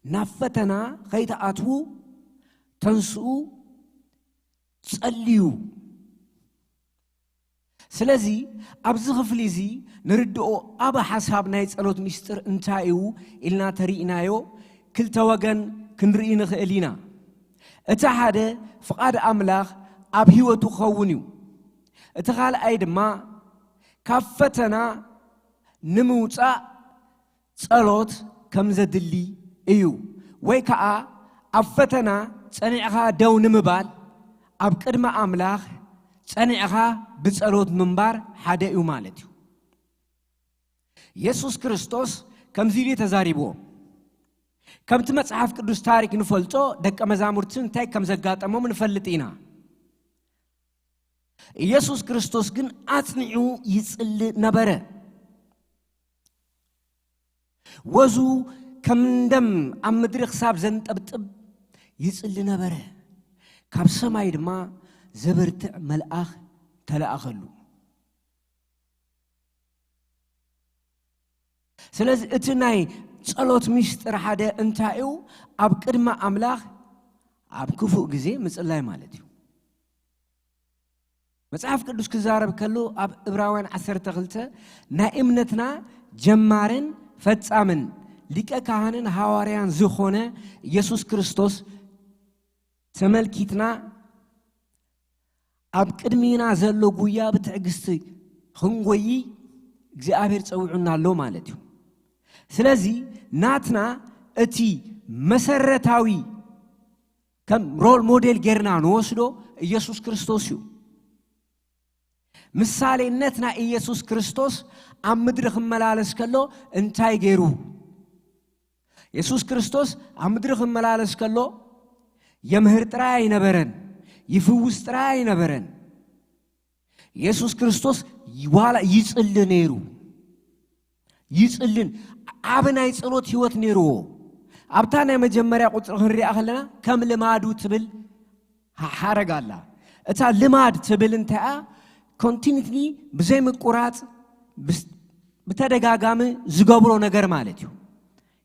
ናብ ፈተና ኸይትኣትዉ ተንስኡ ጸልዩ። ስለዚ ኣብዚ ክፍሊ እዚ ንርድኦ ዓቢ ሓሳብ ናይ ጸሎት ምስጢር እንታይ እዩ ኢልና ተሪኢናዮ፣ ክልተ ወገን ክንርኢ ንኽእል ኢና። እቲ ሓደ ፍቓድ ኣምላኽ ኣብ ህይወቱ ክኸውን እዩ። እቲ ካልኣይ ድማ ካብ ፈተና ንምውጻእ ጸሎት ከም ዘድሊ እዩ። ወይ ከኣ ኣብ ፈተና ጸኒዕኻ ደው ንምባል ኣብ ቅድሚ ኣምላኽ ጸኒዕኻ ብጸሎት ምንባር ሓደ እዩ ማለት እዩ። የሱስ ክርስቶስ ከምዚ ኢሉ እዩ ተዛሪብዎም። ከምቲ መጽሓፍ ቅዱስ ታሪክ ንፈልጦ፣ ደቀ መዛሙርቲ እንታይ ከም ዘጋጠሞም ንፈልጥ ኢና። ኢየሱስ ክርስቶስ ግን ኣጽኒዑ ይጽሊ ነበረ። ወዙ ከም ደም ኣብ ምድሪ ክሳብ ዘንጠብጥብ ይጽሊ ነበረ። ካብ ሰማይ ድማ ዘበርትዕ መልኣኽ ተለኣኸሉ። ስለዚ እቲ ናይ ጸሎት ምስጢር ሓደ እንታይ እዩ? ኣብ ቅድሚ ኣምላኽ ኣብ ክፉእ ግዜ ምጽላይ ማለት እዩ። መጽሓፍ ቅዱስ ክዛረብ ከሎ ኣብ ዕብራውያን ዓሰርተ ክልተ ናይ እምነትና ጀማርን ፈጻምን ሊቀ ካህንን ሃዋርያን ዝኾነ ኢየሱስ ክርስቶስ ተመልኪትና ኣብ ቅድሚና ዘሎ ጉያ ብትዕግስቲ ክንጎይ እግዚኣብሔር ጸዊዑና ኣሎ ማለት እዩ። ስለዚ ናትና እቲ መሰረታዊ ከም ሮል ሞዴል ጌርና ንወስዶ ኢየሱስ ክርስቶስ እዩ። ምሳሌነት ናይ ኢየሱስ ክርስቶስ ኣብ ምድሪ ክመላለስ ከሎ እንታይ ገይሩ? የሱስ ክርስቶስ ኣብ ምድሪ ክመላለስ ከሎ የምህር ጥራይ ኣይነበረን፣ ይፍውስ ጥራይ ኣይነበረን። የሱስ ክርስቶስ ዋላ ይጽሊ ነይሩ። ይጽልን ዓቢ ናይ ጸሎት ህይወት ነይርዎ። ኣብታ ናይ መጀመርያ ቁጽሪ ክንሪኣ ከለና ከም ልማዱ ትብል ሓ- ሓረግ ኣላ። እታ ልማድ ትብል እንታያ ኮንቲኒትሊ ብዘይ ምቁራጽ ብስ- ብተደጋጋሚ ዝገብሮ ነገር ማለት እዩ።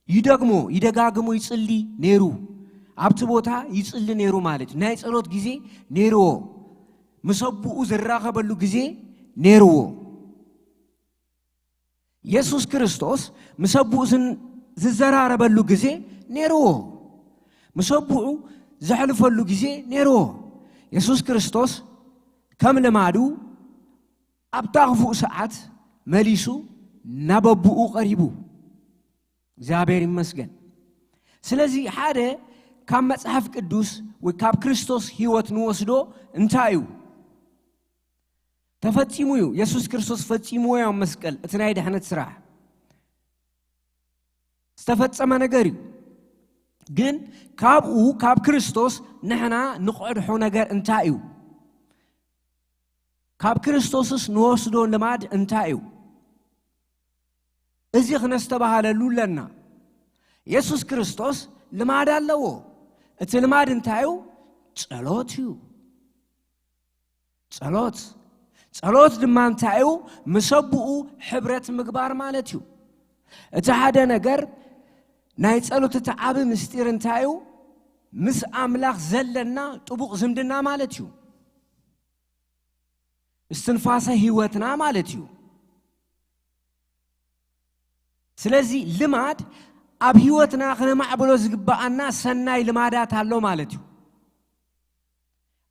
ይደግሞ ይደጋግሞ ይጽሊ ነይሩ። ኣብቲ ቦታ ይጽሊ ነይሩ ማለት እዩ። ናይ ጸሎት ግዜ ነይርዎ። ምስ ኣቦኡ ዝራኸበሉ ግዜ ነይርዎ። የሱስ ክርስቶስ ምስ ኣቦኡ ዝን- ዝዘራረበሉ ግዜ ነይርዎ። ምስ ኣቦኡ ዘሕልፈሉ ግዜ ነይርዎ። የሱስ ክርስቶስ ከም ልማዱ ኣብታ ክፉእ ሰዓት መሊሱ ናብ ኣቦኡ ቀሪቡ። እግዚኣብሔር ይመስገን። ስለዚ ሓደ ካብ መጽሓፍ ቅዱስ ወይ ካብ ክርስቶስ ህይወት ንወስዶ እንታይ እዩ? ተፈጺሙ እዩ። የሱስ ክርስቶስ ፈጺምዎ እዩ ኣብ መስቀል እቲ ናይ ድሕነት ስራሕ። ዝተፈጸመ ነገር እዩ። ግን ካብኡ ካብ ክርስቶስ ንሕና ንቐድሖ ነገር እንታይ እዩ? ካብ ክርስቶስስ ንወስዶ ልማድ እንታይ እዩ? እዚ ክነስተባሃለሉ ኣለና። የሱስ ክርስቶስ ልማድ ኣለዎ። እቲ ልማድ እንታይ እዩ? ጸሎት እዩ። ጸሎት ጸሎት ድማ እንታይ እዩ? ምስ ኣቦኡ ሕብረት ምግባር ማለት እዩ። እቲ ሓደ ነገር ናይ ጸሎት እቲ ዓቢ ምስጢር እንታይ እዩ? ምስ ኣምላኽ ዘለና ጥቡቕ ዝምድና ማለት እዩ። እስትንፋሰ ህይወትና ማለት እዩ። ስለዚ ልማድ ኣብ ህይወትና ክነማዕብሎ ዝግብኣና ሰናይ ልማዳት ኣሎ ማለት እዩ።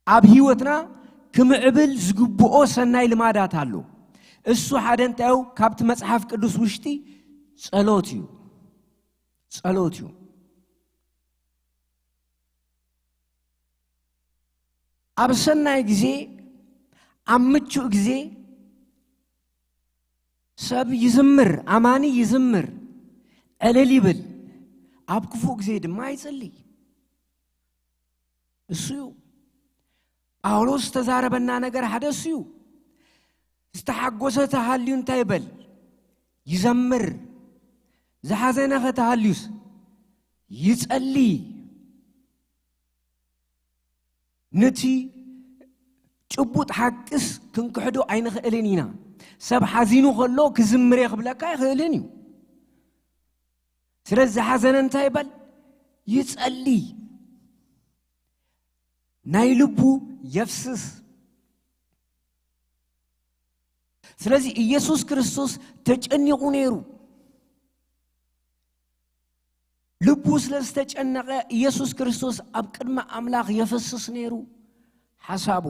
ኣብ ህይወትና ክምዕብል ዝግብኦ ሰናይ ልማዳት ኣሎ። እሱ ሓደ እንታይ እዩ? ካብቲ መጽሓፍ ቅዱስ ውሽጢ ጸሎት እዩ። ጸሎት እዩ። ኣብ ሰናይ ግዜ፣ ኣብ ምቹእ ግዜ ሰብ ይዝምር፣ ኣማኒ ይዝምር፣ ዕልል ይብል። ኣብ ክፉእ ግዜ ድማ ይጽልይ። እሱ እዩ። ጳውሎስ ዝተዛረበና ነገር ሓደ እሱ እዩ። ዝተሓጎሰ ተሃልዩ እንታይ ይበል? ይዘምር። ዝሓዘነ ከተሃልዩስ ይጸሊ። ነቲ ጭቡጥ ሓቅስ ክንክሕዶ ኣይንኽእልን ኢና። ሰብ ሓዚኑ ከሎ ክዝምር እየ ክብለካ ኣይኽእልን እዩ። ስለዚ ዝሓዘነ እንታይ ይበል? ይጸሊ። ናይ ልቡ የፍስስ። ስለዚ ኢየሱስ ክርስቶስ ተጨኒቑ ነይሩ። ልቡ ስለ ዝተጨነቐ ኢየሱስ ክርስቶስ ኣብ ቅድሚ ኣምላኽ የፈስስ ነይሩ ሓሳቡ።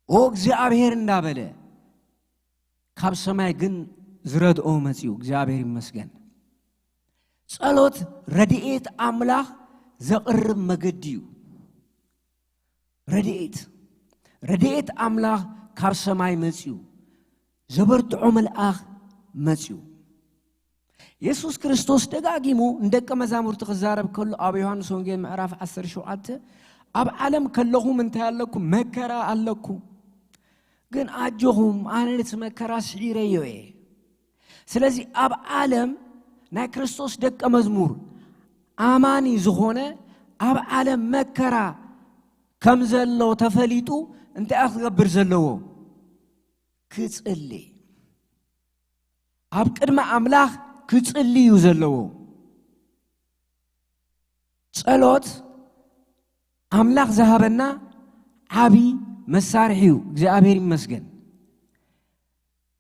ኦ እግዚኣብሔር እንዳበለ ካብ ሰማይ ግን ዝረድኦ መጺኡ። እግዚኣብሔር ይመስገን። ጸሎት ረድኤት ኣምላኽ ዘቕርብ መገዲ እዩ። ረድኤት ረድኤት ኣምላኽ ካብ ሰማይ መጺኡ። ዘበርትዖ መልኣኽ መጺኡ። የሱስ ክርስቶስ ደጋጊሙ ንደቀ መዛሙርቲ ክዛረብ ከሎ ኣብ ዮሃንስ ወንጌል ምዕራፍ ዓሰርተ ሸውዓተ ኣብ ዓለም ከለኹም እንታይ ኣለኩም? መከራ ኣለኩም። ግን ኣጆኹም ኣነ ነቲ መከራ ስዒረዮ እየ። ስለዚ ኣብ ዓለም ናይ ክርስቶስ ደቀ መዝሙር ኣማኒ ዝኾነ ኣብ ዓለም መከራ ከም ዘሎ ተፈሊጡ እንታይ ክገብር ዘለዎ? ክጽሊ። ኣብ ቅድሚ ኣምላኽ ክጽሊ እዩ ዘለዎ። ጸሎት ኣምላኽ ዝሃበና ዓቢ መሳርሒ እዩ። እግዚኣብሔር ይመስገን።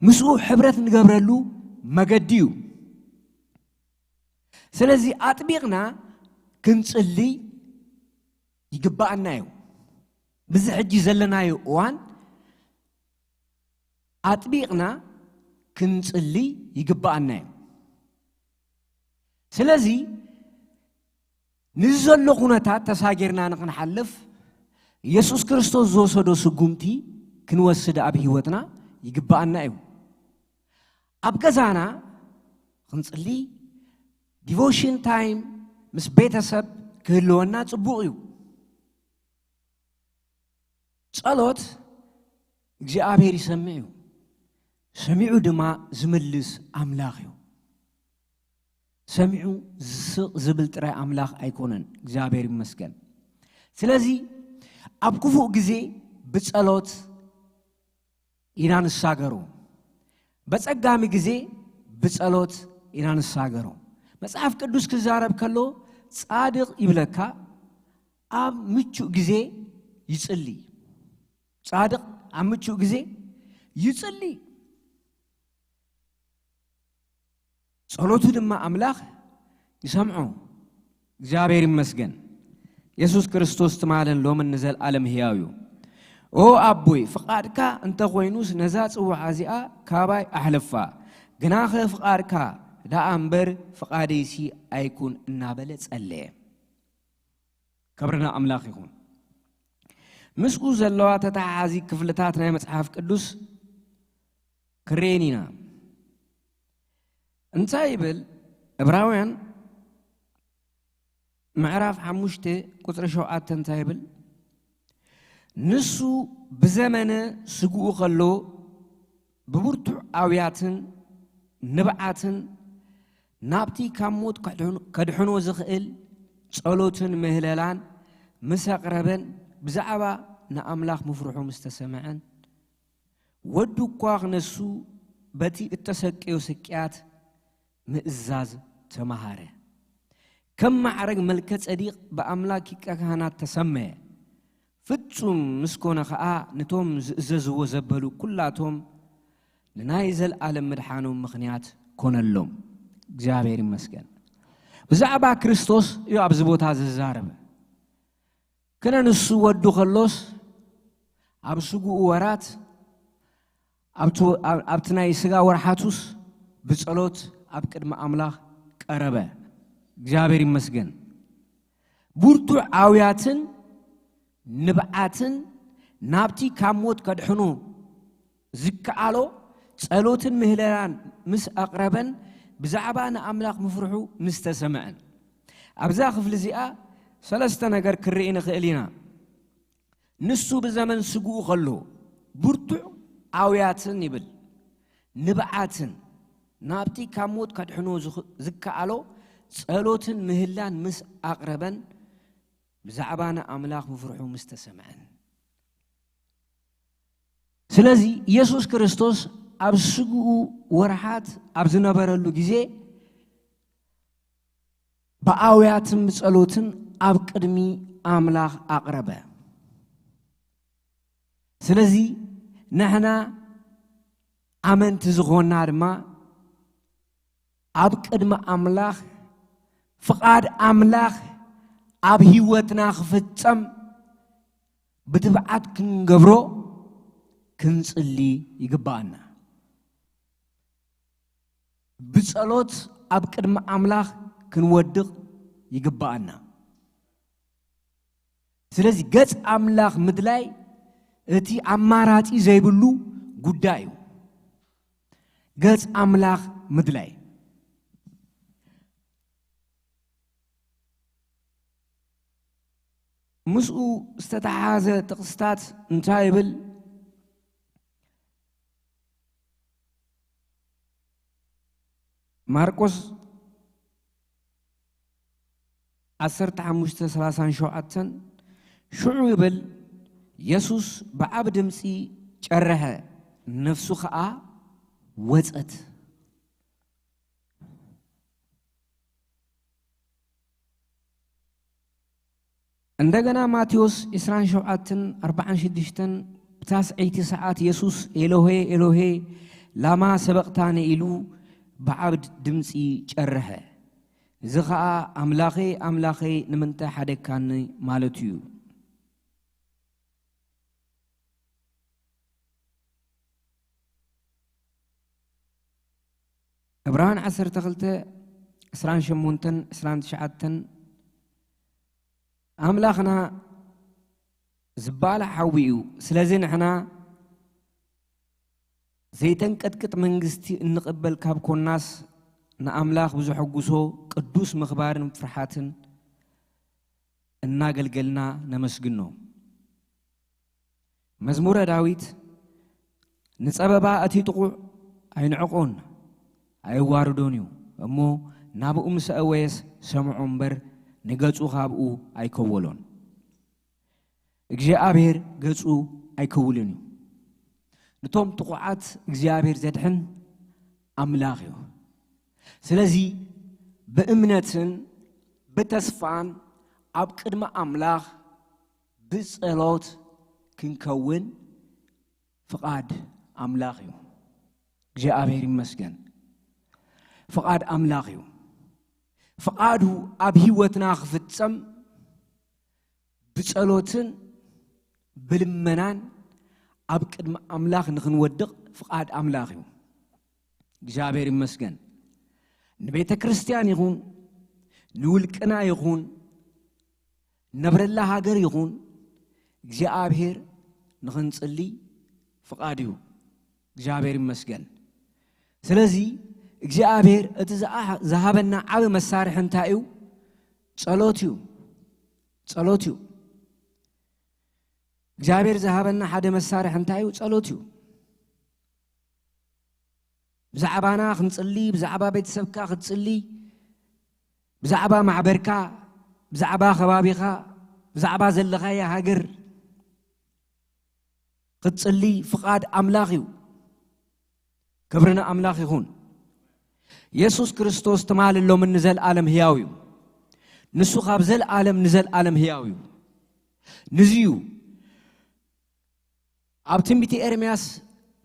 ምስኡ ሕብረት ንገብረሉ መገዲ እዩ። ስለዚ ኣጥቢቕና ክንጽሊ ይግባኣና እዩ። ብዚ ሕጂ ዘለናዮ እዋን ኣጥቢቕና ክንጽሊ ይግባኣና እዩ። ስለዚ ንዚ ዘሎ ኩነታት ተሳጊርና ንኽንሓልፍ የሱስ ክርስቶስ ዝወሰዶ ስጉምቲ ክንወስድ ኣብ ህይወትና ይግባኣና እዩ። ኣብ ገዛና ክንጽሊ፣ ዲቮሽን ታይም ምስ ቤተሰብ ክህልወና ጽቡቕ እዩ። ጸሎት እግዚኣብሔር ይሰምዕ እዩ። ሰሚዑ ድማ ዝምልስ ኣምላኽ እዩ። ሰሚዑ ዝስቕ ዝብል ጥራይ ኣምላኽ ኣይኮነን። እግዚኣብሔር ይመስገን። ስለዚ ኣብ ክፉእ ግዜ ብጸሎት ኢና ንሳገሮ። በጸጋሚ ግዜ ብጸሎት ኢና ንሳገሮ። መጽሓፍ ቅዱስ ክዛረብ ከሎ ጻድቕ ይብለካ ኣብ ምቹእ ግዜ ይጽሊ። ጻድቕ ኣብ ምቹእ ግዜ ይጽሊ። ጸሎቱ ድማ ኣምላኽ ይሰምዖ። እግዚኣብሔር ይመስገን። የሱስ ክርስቶስ ትማልን ሎምን ንዘለኣለም ህያው እዩ። ኦ ኣቦይ፣ ፍቓድካ እንተኾይኑስ ነዛ ጽዋዓ እዚኣ ካባይ ኣሕልፋ፣ ግናኸ ፍቓድካ ደኣ እምበር ፍቓደይሲ ኣይኩን እናበለ ጸለየ። ክብሪ ንኣምላኽ ይኹን። ምስኡ ዘለዋ ተተሓሓዚ ክፍልታት ናይ መጽሓፍ ቅዱስ ክርኤን ኢና። እንታይ ይብል? ዕብራውያን ምዕራፍ ሓሙሽተ ቁጽሪ ሸውዓተ እንታይ ይብል? ንሱ ብዘመነ ስግኡ ከሎ ብብርቱዕ ኣውያትን ንብዓትን ናብቲ ካብ ሞት ከድሕኖ ዝኽእል ጸሎትን ምህለላን ምስ ኣቕረበን ብዛዕባ ንኣምላኽ ምፍርሑ ምስ ተሰምዐን ወዱ እኳ ክነሱ በቲ እተሰቀዮ ስቅያት ምእዛዝ ተማሃረ። ከም ማዕረግ መልከ ጸዲቕ ብኣምላክ ሊቀ ካህናት ተሰመየ። ፍጹም ምስ ኮነ ኸኣ ነቶም ዝእዘዝዎ ዘበሉ ኩላቶም ንናይ ዘልኣለም ምድሓኖም ምኽንያት ኮነሎም። እግዚኣብሔር ይመስገን። ብዛዕባ ክርስቶስ እዩ ኣብዚ ቦታ ዝዛረብ። ክነ ንሱ ወዱ ከሎስ ኣብ ስግኡ ወራት ኣብቲ ናይ ስጋ ወርሓቱስ ብጸሎት ኣብ ቅድሚ ኣምላኽ ቀረበ። እግዚኣብሔር ይመስገን። ብርቱዕ ኣውያትን ንብዓትን ናብቲ ካብ ሞት ከድሕኑ ዝከኣሎ ጸሎትን ምህለላን ምስ ኣቕረበን ብዛዕባ ንኣምላኽ ምፍርሑ ምስ ተሰምዐን ኣብዛ ክፍሊ እዚኣ ሰለስተ ነገር ክርኢ ንኽእል ኢና። ንሱ ብዘመን ስግኡ ከሎ ብርቱዕ ኣውያትን ይብል ንብዓትን ናብቲ ካብ ሞት ከድሕኖ ዝኸኣሎ ጸሎትን ምህላን ምስ ኣቕረበን ብዛዕባ ንኣምላኽ ምፍርሑ ምስ ተሰምዐን። ስለዚ የሱስ ክርስቶስ ኣብ ስግኡ ወርሓት ኣብ ዝነበረሉ ግዜ ብኣውያትን ብጸሎትን ኣብ ቅድሚ ኣምላኽ ኣቕረበ። ስለዚ ንሕና ኣመንቲ ዝኾንና ድማ ኣብ ቅድሚ ኣምላኽ ፍቓድ ኣምላኽ ኣብ ህይወትና ክፍጸም ብትብዓት ክንገብሮ ክንጽሊ ይግባኣና። ብጸሎት ኣብ ቅድሚ ኣምላኽ ክንወድቕ ይግባኣና። ስለዚ ገጽ ኣምላኽ ምድላይ እቲ ኣማራጺ ዘይብሉ ጉዳይ እዩ። ገጽ ኣምላኽ ምድላይ። ምስኡ ዝተተሓሓዘ ጥቕስታት እንታይ ይብል? ማርቆስ ዓሰርተ ሓሙሽተ ሰላሳን ሸውዓተን ሽዑ ይብል፣ የሱስ ብዓቢ ድምጺ ጨርሐ፣ ነፍሱ ኸኣ ወጸት። እንደገና ማቴዎስ ዕስራን ሸውዓተን ኣርባዓን ሽዱሽተን ብታስዐይቲ ሰዓት የሱስ ኤሎሄ ኤሎሄ ላማ ሰበቕታኒ ኢሉ ብዓብድ ድምፂ ጨርሐ። እዚ ኸዓ ኣምላኸይ ኣምላኸይ ንምንታይ ሓደግካኒ ማለቱ እዩ። ዕብራውያን ዓሰርተ ክልተ ዕስራን ሸሞንተን ዕስራን ትሽዓተን ኣምላኽና ዝበዓል ሓዊ እዩ። ስለዚ ንሕና ዘይተንቀጥቅጥ መንግስቲ እንቕበል ካብ ኮናስ ንኣምላኽ ብዘሐጉሶ ቅዱስ ምኽባርን ፍርሓትን እናገልገልና ነመስግኖ። መዝሙረ ዳዊት ንጸበባ እቲ ጥቑዕ ኣይንዕቆን ኣይዋርዶን እዩ እሞ ናብኡ ምስ ኣወየስ ሰምዖ እምበር ንገጹ ካብኡ ኣይከወሎን። እግዚኣብሔር ገጹ ኣይከውልን እዩ። ንቶም ጥቑዓት እግዚኣብሔር ዘድሕን ኣምላኽ እዩ። ስለዚ ብእምነትን ብተስፋን ኣብ ቅድሚ ኣምላኽ ብጸሎት ክንከውን ፍቓድ ኣምላኽ እዩ። እግዚኣብሔር ይመስገን። ፍቓድ ኣምላኽ እዩ። ፍቓዱ ኣብ ህይወትና ክፍጸም ብጸሎትን ብልመናን ኣብ ቅድሚ ኣምላኽ ንኽንወድቕ ፍቓድ ኣምላኽ እዩ። እግዚኣብሔር ይመስገን። ንቤተ ክርስቲያን ይኹን ንውልቅና ይኹን ነብረላ ሃገር ይኹን እግዚኣብሔር ንኽንጽሊ ፍቓድ እዩ። እግዚኣብሔር ይመስገን። ስለዚ እግዚኣብሔር እቲ ዝኣ- ዝሃበና ዓቢ መሳርሒ እንታይ እዩ? ጸሎት እዩ። ጸሎት እዩ። እግዚኣብሔር ዝሃበና ሓደ መሳርሒ እንታይ እዩ? ጸሎት እዩ። ብዛዕባና ክንጽሊ፣ ብዛዕባ ቤተሰብካ ክትጽሊ፣ ብዛዕባ ማሕበርካ፣ ብዛዕባ ከባቢኻ፣ ብዛዕባ ዘለኻያ ሃገር ክትጽሊ ፍቓድ ኣምላኽ እዩ። ክብሪ ንኣምላኽ ይኹን። የሱስ ክርስቶስ ትማሊ ሎምን ንዘለኣለም ህያው እዩ። ንሱ ካብ ዘለኣለም ንዘለኣለም ህያው እዩ። ንዚ እዩ ኣብ ትንቢት ኤርምያስ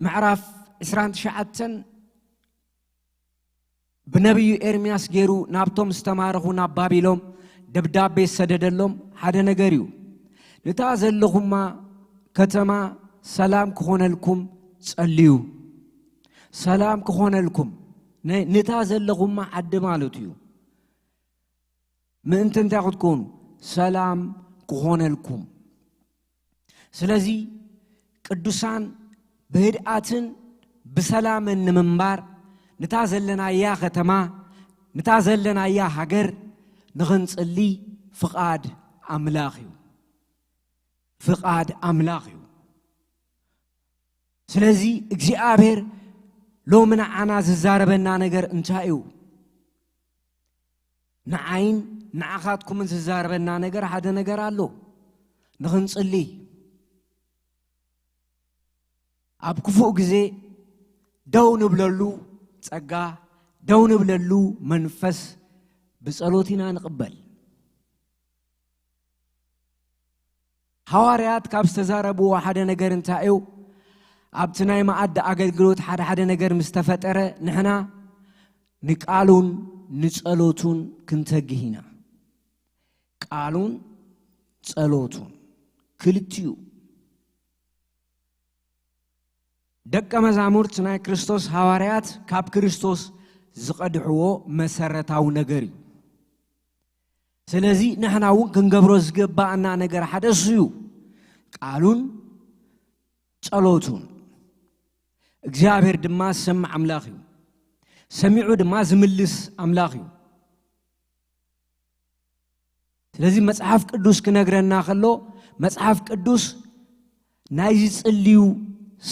ምዕራፍ ዕስራን ትሽዓተን ብነቢዩ ኤርምያስ ገይሩ ናብቶም ዝተማረኹ ናብ ባቢሎም ደብዳቤ ዝሰደደሎም ሓደ ነገር እዩ። ንታ ዘለኹማ ከተማ ሰላም ክኾነልኩም ጸልዩ። ሰላም ክኾነልኩም፣ ነ- ንታ ዘለኹማ ዓዲ ማለት እዩ። ምእንቲ እንታይ ክትኮኑ? ሰላም ክኾነልኩም። ስለዚ ቅዱሳን ብህድኣትን ብሰላምን ንምንባር ንታ ዘለናያ ከተማ፣ ንታ ዘለናያ ሃገር ንኽንጽሊ ፍቓድ ኣምላኽ እዩ። ፍቓድ ኣምላኽ እዩ። ስለዚ እግዚኣብሔር ሎሚ ንዓና ዝዛረበና ነገር እንታይ እዩ? ንዓይን ንዓኻትኩምን ዝዛረበና ነገር ሓደ ነገር ኣሎ። ንኽንጽሊ፣ ኣብ ክፉእ ግዜ ደው ንብለሉ ጸጋ፣ ደው ንብለሉ መንፈስ ብጸሎት ኢና ንቕበል። ሃዋርያት ካብ ዝተዛረብዎ ሓደ ነገር እንታይ እዩ? ኣብቲ ናይ መኣዲ ኣገልግሎት ሓደ ሓደ ነገር ምስ ተፈጠረ ንሕና ንቃሉን ንጸሎቱን ክንተግህ ኢና። ቃሉን ጸሎቱን ክልቲኡ። ደቀ መዛሙርት ናይ ክርስቶስ ሃዋርያት ካብ ክርስቶስ ዝቐድሕዎ መሰረታዊ ነገር እዩ። ስለዚ ንሕና እውን ክንገብሮ ዝግባኣና ነገር ሓደ እሱ እዩ። ቃሉን ጸሎቱን። እግዚኣብሔር ድማ ዝሰምዕ ኣምላኽ እዩ። ሰሚዑ ድማ ዝምልስ ኣምላኽ እዩ። ስለዚ መጽሓፍ ቅዱስ ክነግረና ከሎ፣ መጽሓፍ ቅዱስ ናይ ዝጽልዩ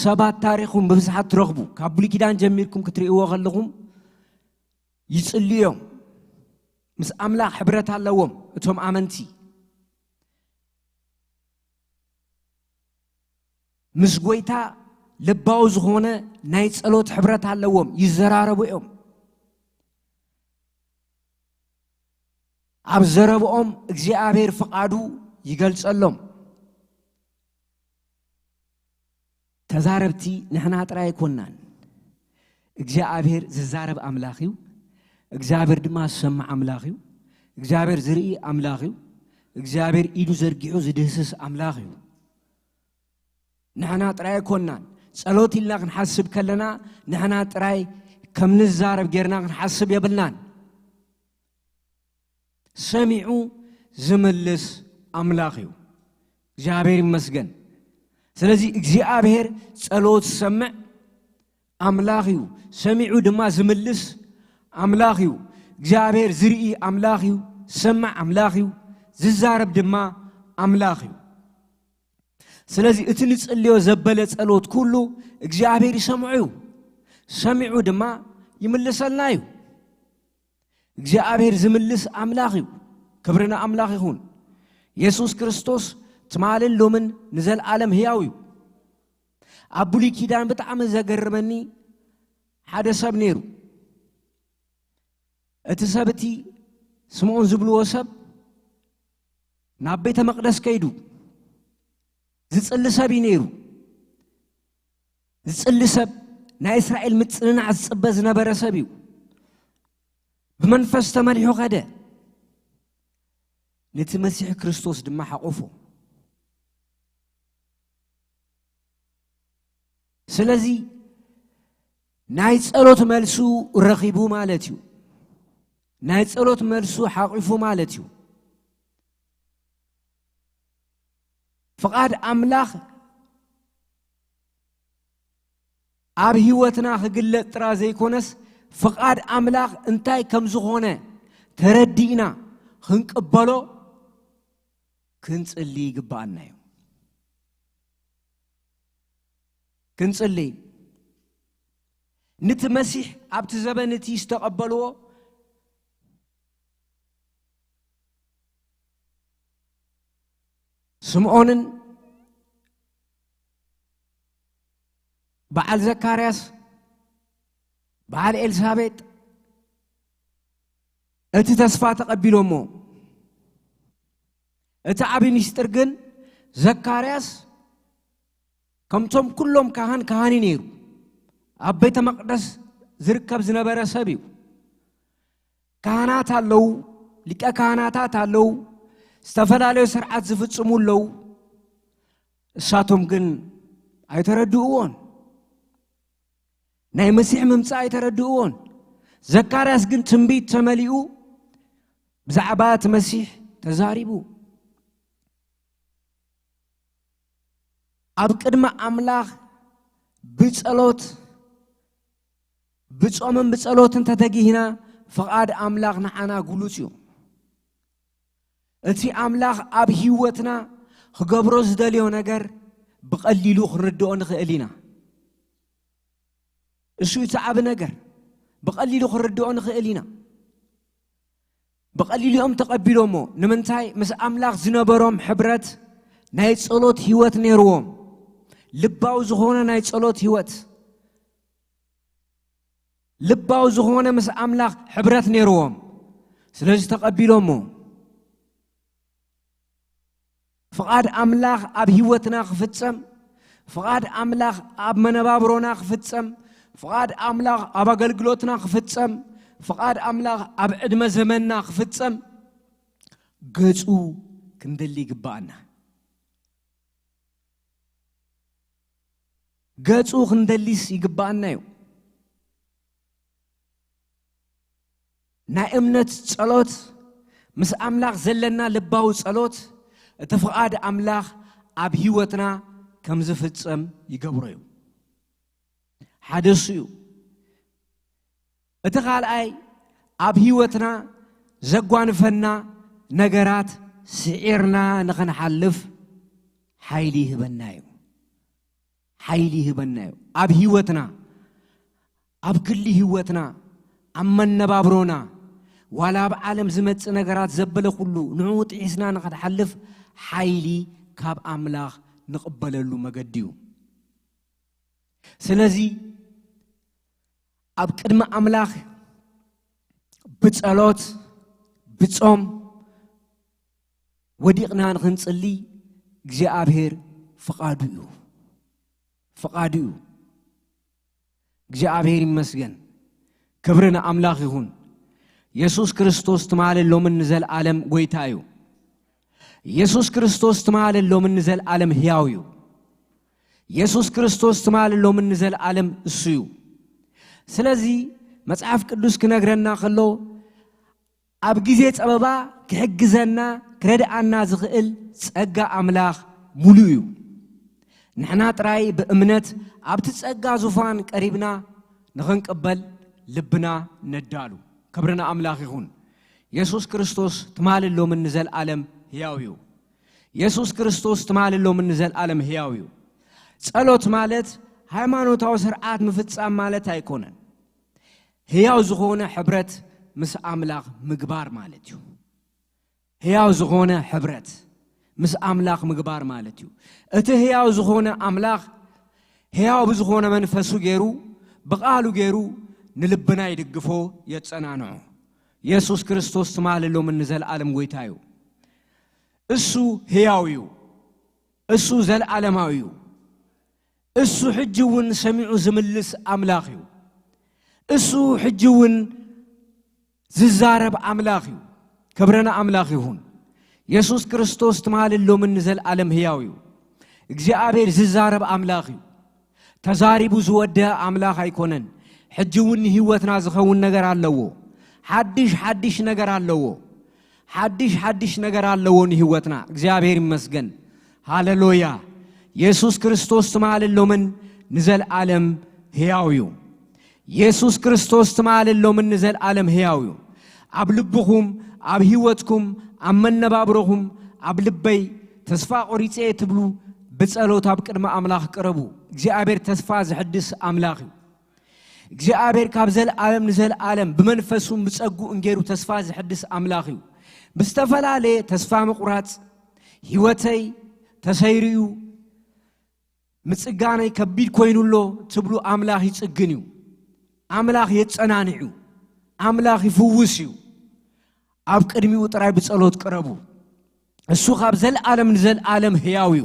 ሰባት ታሪኽም ብብዝሓት ትረኽቡ። ካብ ብሉይ ኪዳን ጀሚርኩም ክትርእይዎ ከለኹም ይጽልዩ እዮም። ምስ ኣምላኽ ሕብረት ኣለዎም እቶም ኣመንቲ። ምስ ጎይታ ልባዊ ዝኾነ ናይ ጸሎት ሕብረት ኣለዎም፣ ይዘራረቡ እዮም። ኣብ ዘረብኦም እግዚኣብሔር ፍቓዱ ይገልጸሎም። ተዛረብቲ ንሕና ጥራይ ኣይኮናን። እግዚኣብሔር ዝዛረብ ኣምላኽ እዩ። እግዚኣብሔር ድማ ዝሰምዕ ኣምላኽ እዩ። እግዚኣብሔር ዝርኢ ኣምላኽ እዩ። እግዚኣብሔር ኢዱ ዘርጊሑ ዝድህስስ ኣምላኽ እዩ። ንሕና ጥራይ ኣይኮናን። ጸሎት ኢልና ክንሓስብ ከለና ንሕና ጥራይ ከም ንዛረብ ጌርና ክንሓስብ የብልናን። ሰሚዑ ዝምልስ ኣምላኽ እዩ። እግዚኣብሔር ይመስገን። ስለዚ እግዚኣብሔር ጸሎት ዝሰምዕ ኣምላኽ እዩ። ሰሚዑ ድማ ዝምልስ ኣምላኽ እዩ። እግዚኣብሔር ዝርኢ ኣምላኽ እዩ። ዝሰምዕ ኣምላኽ እዩ። ዝዛረብ ድማ ኣምላኽ እዩ። ስለዚ እቲ ንጽልዮ ዘበለ ጸሎት ኩሉ እግዚኣብሔር ይሰምዖ እዩ። ሰሚዑ ድማ ይምልሰልና እዩ። እግዚኣብሔር ዝምልስ ኣምላኽ እዩ። ክብሪ ንኣምላኽ ይኹን። የሱስ ክርስቶስ ትማልን ሎምን ንዘለኣለም ህያው እዩ። ኣብ ብሉይ ኪዳን ብጣዕሚ ዘገርመኒ ሓደ ሰብ ነይሩ። እቲ ሰብ እቲ ስምዖን ዝብልዎ ሰብ ናብ ቤተ መቕደስ ከይዱ ዝጽሊ ሰብ እዩ ነይሩ። ዝጽሊ ሰብ፣ ናይ እስራኤል ምጽንናዕ ዝጽበ ዝነበረ ሰብ እዩ። ብመንፈስ ተመሪሑ ኸደ። ነቲ መሲሕ ክርስቶስ ድማ ሓቆፎ። ስለዚ ናይ ጸሎት መልሱ ረኺቡ ማለት እዩ። ናይ ጸሎት መልሱ ሓቂፉ ማለት እዩ። ፍቓድ ኣምላኽ ኣብ ህይወትና ክግለጥ ጥራ ዘይኮነስ፣ ፍቓድ ኣምላኽ እንታይ ከም ዝኾነ ተረዲእና ክንቅበሎ ክንጽሊ ይግብኣና እዩ። ክንጽሊ፣ ንቲ መሲሕ ኣብቲ ዘበን እቲ ዝተቐበልዎ ስምዖንን በዓል ዘካርያስ በዓል ኤልሳቤጥ እቲ ተስፋ ተቐቢሎሞ። እቲ ዓቢ ምስጢር ግን ዘካርያስ ከምቶም ኩሎም ካህን ካህን እዩ ነይሩ። ኣብ ቤተ መቕደስ ዝርከብ ዝነበረ ሰብ እዩ። ካህናት ኣለዉ፣ ሊቀ ካህናታት ኣለዉ፣ ዝተፈላለዩ ስርዓት ዝፍጽሙ ኣለዉ። እሳቶም ግን ኣይተረድእዎን። ናይ መሲሕ ምምጻእ ኣይተረድእዎን። ዘካርያስ ግን ትንቢት ተመሊኡ ብዛዕባ እቲ መሲሕ ተዛሪቡ። ኣብ ቅድሚ ኣምላኽ ብጸሎት፣ ብጾምን ብጸሎትን ተተጊህና፣ ፍቓድ ኣምላኽ ንዓና ግሉጽ እዩ። እቲ ኣምላኽ ኣብ ህይወትና ክገብሮ ዝደልዮ ነገር ብቐሊሉ ክንርድኦ ንኽእል ኢና። እሱ እቲ ዓቢ ነገር፣ ብቐሊሉ ክንርድኦ ንኽእል ኢና። ብቐሊሉ እዮም ተቐቢሎሞ። ንምንታይ? ምስ ኣምላኽ ዝነበሮም ሕብረት ናይ ጸሎት ህይወት ነይርዎም። ልባዊ ዝኾነ ናይ ጸሎት ህይወት፣ ልባዊ ዝኾነ ምስ ኣምላኽ ሕብረት ነይርዎም። ስለዚ ተቐቢሎሞ። ፍቓድ ኣምላኽ ኣብ ህይወትና ክፍጸም፣ ፍቓድ ኣምላኽ ኣብ መነባብሮና ክፍጸም፣ ፍቓድ ኣምላኽ ኣብ ኣገልግሎትና ክፍጸም፣ ፍቓድ ኣምላኽ ኣብ ዕድመ ዘመንና ክፍጸም፣ ገጹ ክንደሊ ይግብኣና። ገጹ ክንደሊስ ይግብኣና እዩ። ናይ እምነት ጸሎት፣ ምስ ኣምላኽ ዘለና ልባዊ ጸሎት፣ እቲ ፍቓድ ኣምላኽ ኣብ ህይወትና ከም ዝፍጸም ይገብሮ እዩ። ሓደ እሱ እዩ። እቲ ካልኣይ፣ ኣብ ህይወትና ዘጓንፈና ነገራት ስዒርና ንኽንሓልፍ ሓይሊ ይህበና እዩ። ሓይሊ ይህበና እዩ። ኣብ ህይወትና፣ ኣብ ግሊ ህይወትና፣ ኣብ መነባብሮና፣ ዋላ ኣብ ዓለም ዝመጽእ ነገራት ዘበለ ኩሉ ንዕኡ ጥሒስና ንኽንሓልፍ ሓይሊ ካብ ኣምላኽ ንቕበለሉ መገዲ እዩ። ስለዚ ኣብ ቅድሚ ኣምላኽ ብጸሎት፣ ብጾም፣ ወዲቕና ንኽንጽሊ እግዚኣብሔር ፍቓዱ እዩ። ፍቓዱ እዩ። እግዚኣብሔር ይመስገን። ክብሪ ንኣምላኽ ይኹን። የሱስ ክርስቶስ ትማልን ሎምን ንዘለኣለም ጐይታ እዩ። የሱስ ክርስቶስ ትማልን ሎምን ንዘለኣለም ሕያው እዩ። የሱስ ክርስቶስ ትማልን ሎምን ንዘለኣለም እሱ እዩ። ስለዚ መጽሓፍ ቅዱስ ክነግረና ከሎ ኣብ ግዜ ጸበባ ክሕግዘና ክረድኣና ዝኽእል ጸጋ ኣምላኽ ሙሉእ እዩ። ንሕና ጥራይ ብእምነት ኣብቲ ጸጋ ዙፋን ቀሪብና ንኽንቅበል ልብና ነዳሉ። ክብሪ ንኣምላኽ ይኹን። የሱስ ክርስቶስ ትማልን ሎምን ንዘለኣለም ሕያው እዩ። የሱስ ክርስቶስ ትማልን ሎምን ንዘለኣለም ሕያው እዩ። ጸሎት ማለት ሃይማኖታዊ ስርዓት ምፍጻም ማለት ኣይኮነን። ሕያው ዝኾነ ሕብረት ምስ ኣምላኽ ምግባር ማለት እዩ። ሕያው ዝኾነ ሕብረት ምስ ኣምላኽ ምግባር ማለት እዩ። እቲ ሕያው ዝኾነ ኣምላኽ ሕያው ብዝኾነ መንፈሱ ገይሩ ብቓሉ ገይሩ ንልብና ይድግፎ የጸናንዖ። የሱስ ክርስቶስ ትማልን ሎምን ንዘለኣለም ጐይታ እዩ። እሱ ሕያው እዩ። እሱ ዘለኣለማዊ እዩ። እሱ ሕጂ እውን ሰሚዑ ዝምልስ ኣምላኽ እዩ። እሱ ሕጂ እውን ዝዛረብ ኣምላኽ እዩ። ክብሪ ንኣምላኽ ይኹን። የሱስ ክርስቶስ ትማልን ሎምን ንዘለኣለም ሕያው እዩ። እግዚኣብሔር ዝዛረብ ኣምላኽ እዩ። ተዛሪቡ ዝወደአ ኣምላኽ ኣይኮነን። ሕጂ እውን ንህይወትና ዝኸውን ነገር ኣለዎ። ሓድሽ ሓድሽ ነገር ኣለዎ። ሓድሽ ሓድሽ ነገር ኣለዎ ንህይወትና። እግዚኣብሔር ይመስገን። ሃሌሉያ። የሱስ ክርስቶስ ትማልን ሎምን ንዘለኣለም ሕያው እዩ። የሱስ ክርስቶስ ትማልን ሎምን ንዘለኣለም ሕያው እዩ። ኣብ ልብኹም፣ ኣብ ህይወትኩም፣ ኣብ መነባብሮኹም፣ ኣብ ልበይ ተስፋ ቆሪጸ እየ ትብሉ ብጸሎት ኣብ ቅድሚ ኣምላኽ ቅረቡ። እግዚኣብሔር ተስፋ ዝሕድስ ኣምላኽ እዩ። እግዚኣብሔር ካብ ዘለኣለም ንዘለኣለም ብመንፈሱን ብጸጉኡን ገይሩ ተስፋ ዝሕድስ ኣምላኽ እዩ። ብዝተፈላለየ ተስፋ ምቑራጽ ህይወተይ ተሰይሩ እዩ፣ ምጽጋነይ ከቢድ ኮይኑ ኣሎ ትብሉ ኣምላኽ ይጽግን እዩ። ኣምላኽ የጸናንዕ እዩ። ኣምላኽ ይፍውስ እዩ። ኣብ ቅድሚኡ ጥራይ ብጸሎት ቅረቡ። እሱ ካብ ዘለኣለም ንዘለኣለም ሕያው እዩ።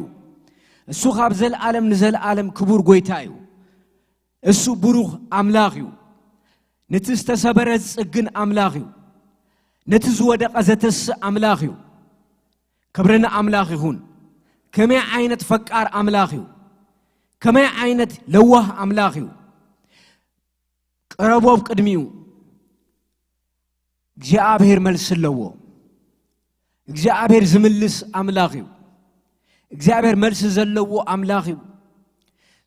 እሱ ካብ ዘለኣለም ንዘለኣለም ክቡር ጐይታ እዩ። እሱ ብሩኽ ኣምላኽ እዩ። ነቲ ዝተሰበረ ዝጽግን ኣምላኽ እዩ። ነቲ ዝወደቐ ዘተስእ ኣምላኽ እዩ። ክብሪ ንኣምላኽ ይኹን። ከመይ ዓይነት ፈቃር ኣምላኽ እዩ! ከመይ ዓይነት ለዋህ ኣምላኽ እዩ! ቅረቡ ኣብ ቅድሚኡ። እግዚኣብሔር መልሲ ኣለዎ። እግዚኣብሔር ዝምልስ ኣምላኽ እዩ። እግዚኣብሔር መልሲ ዘለዎ ኣምላኽ እዩ።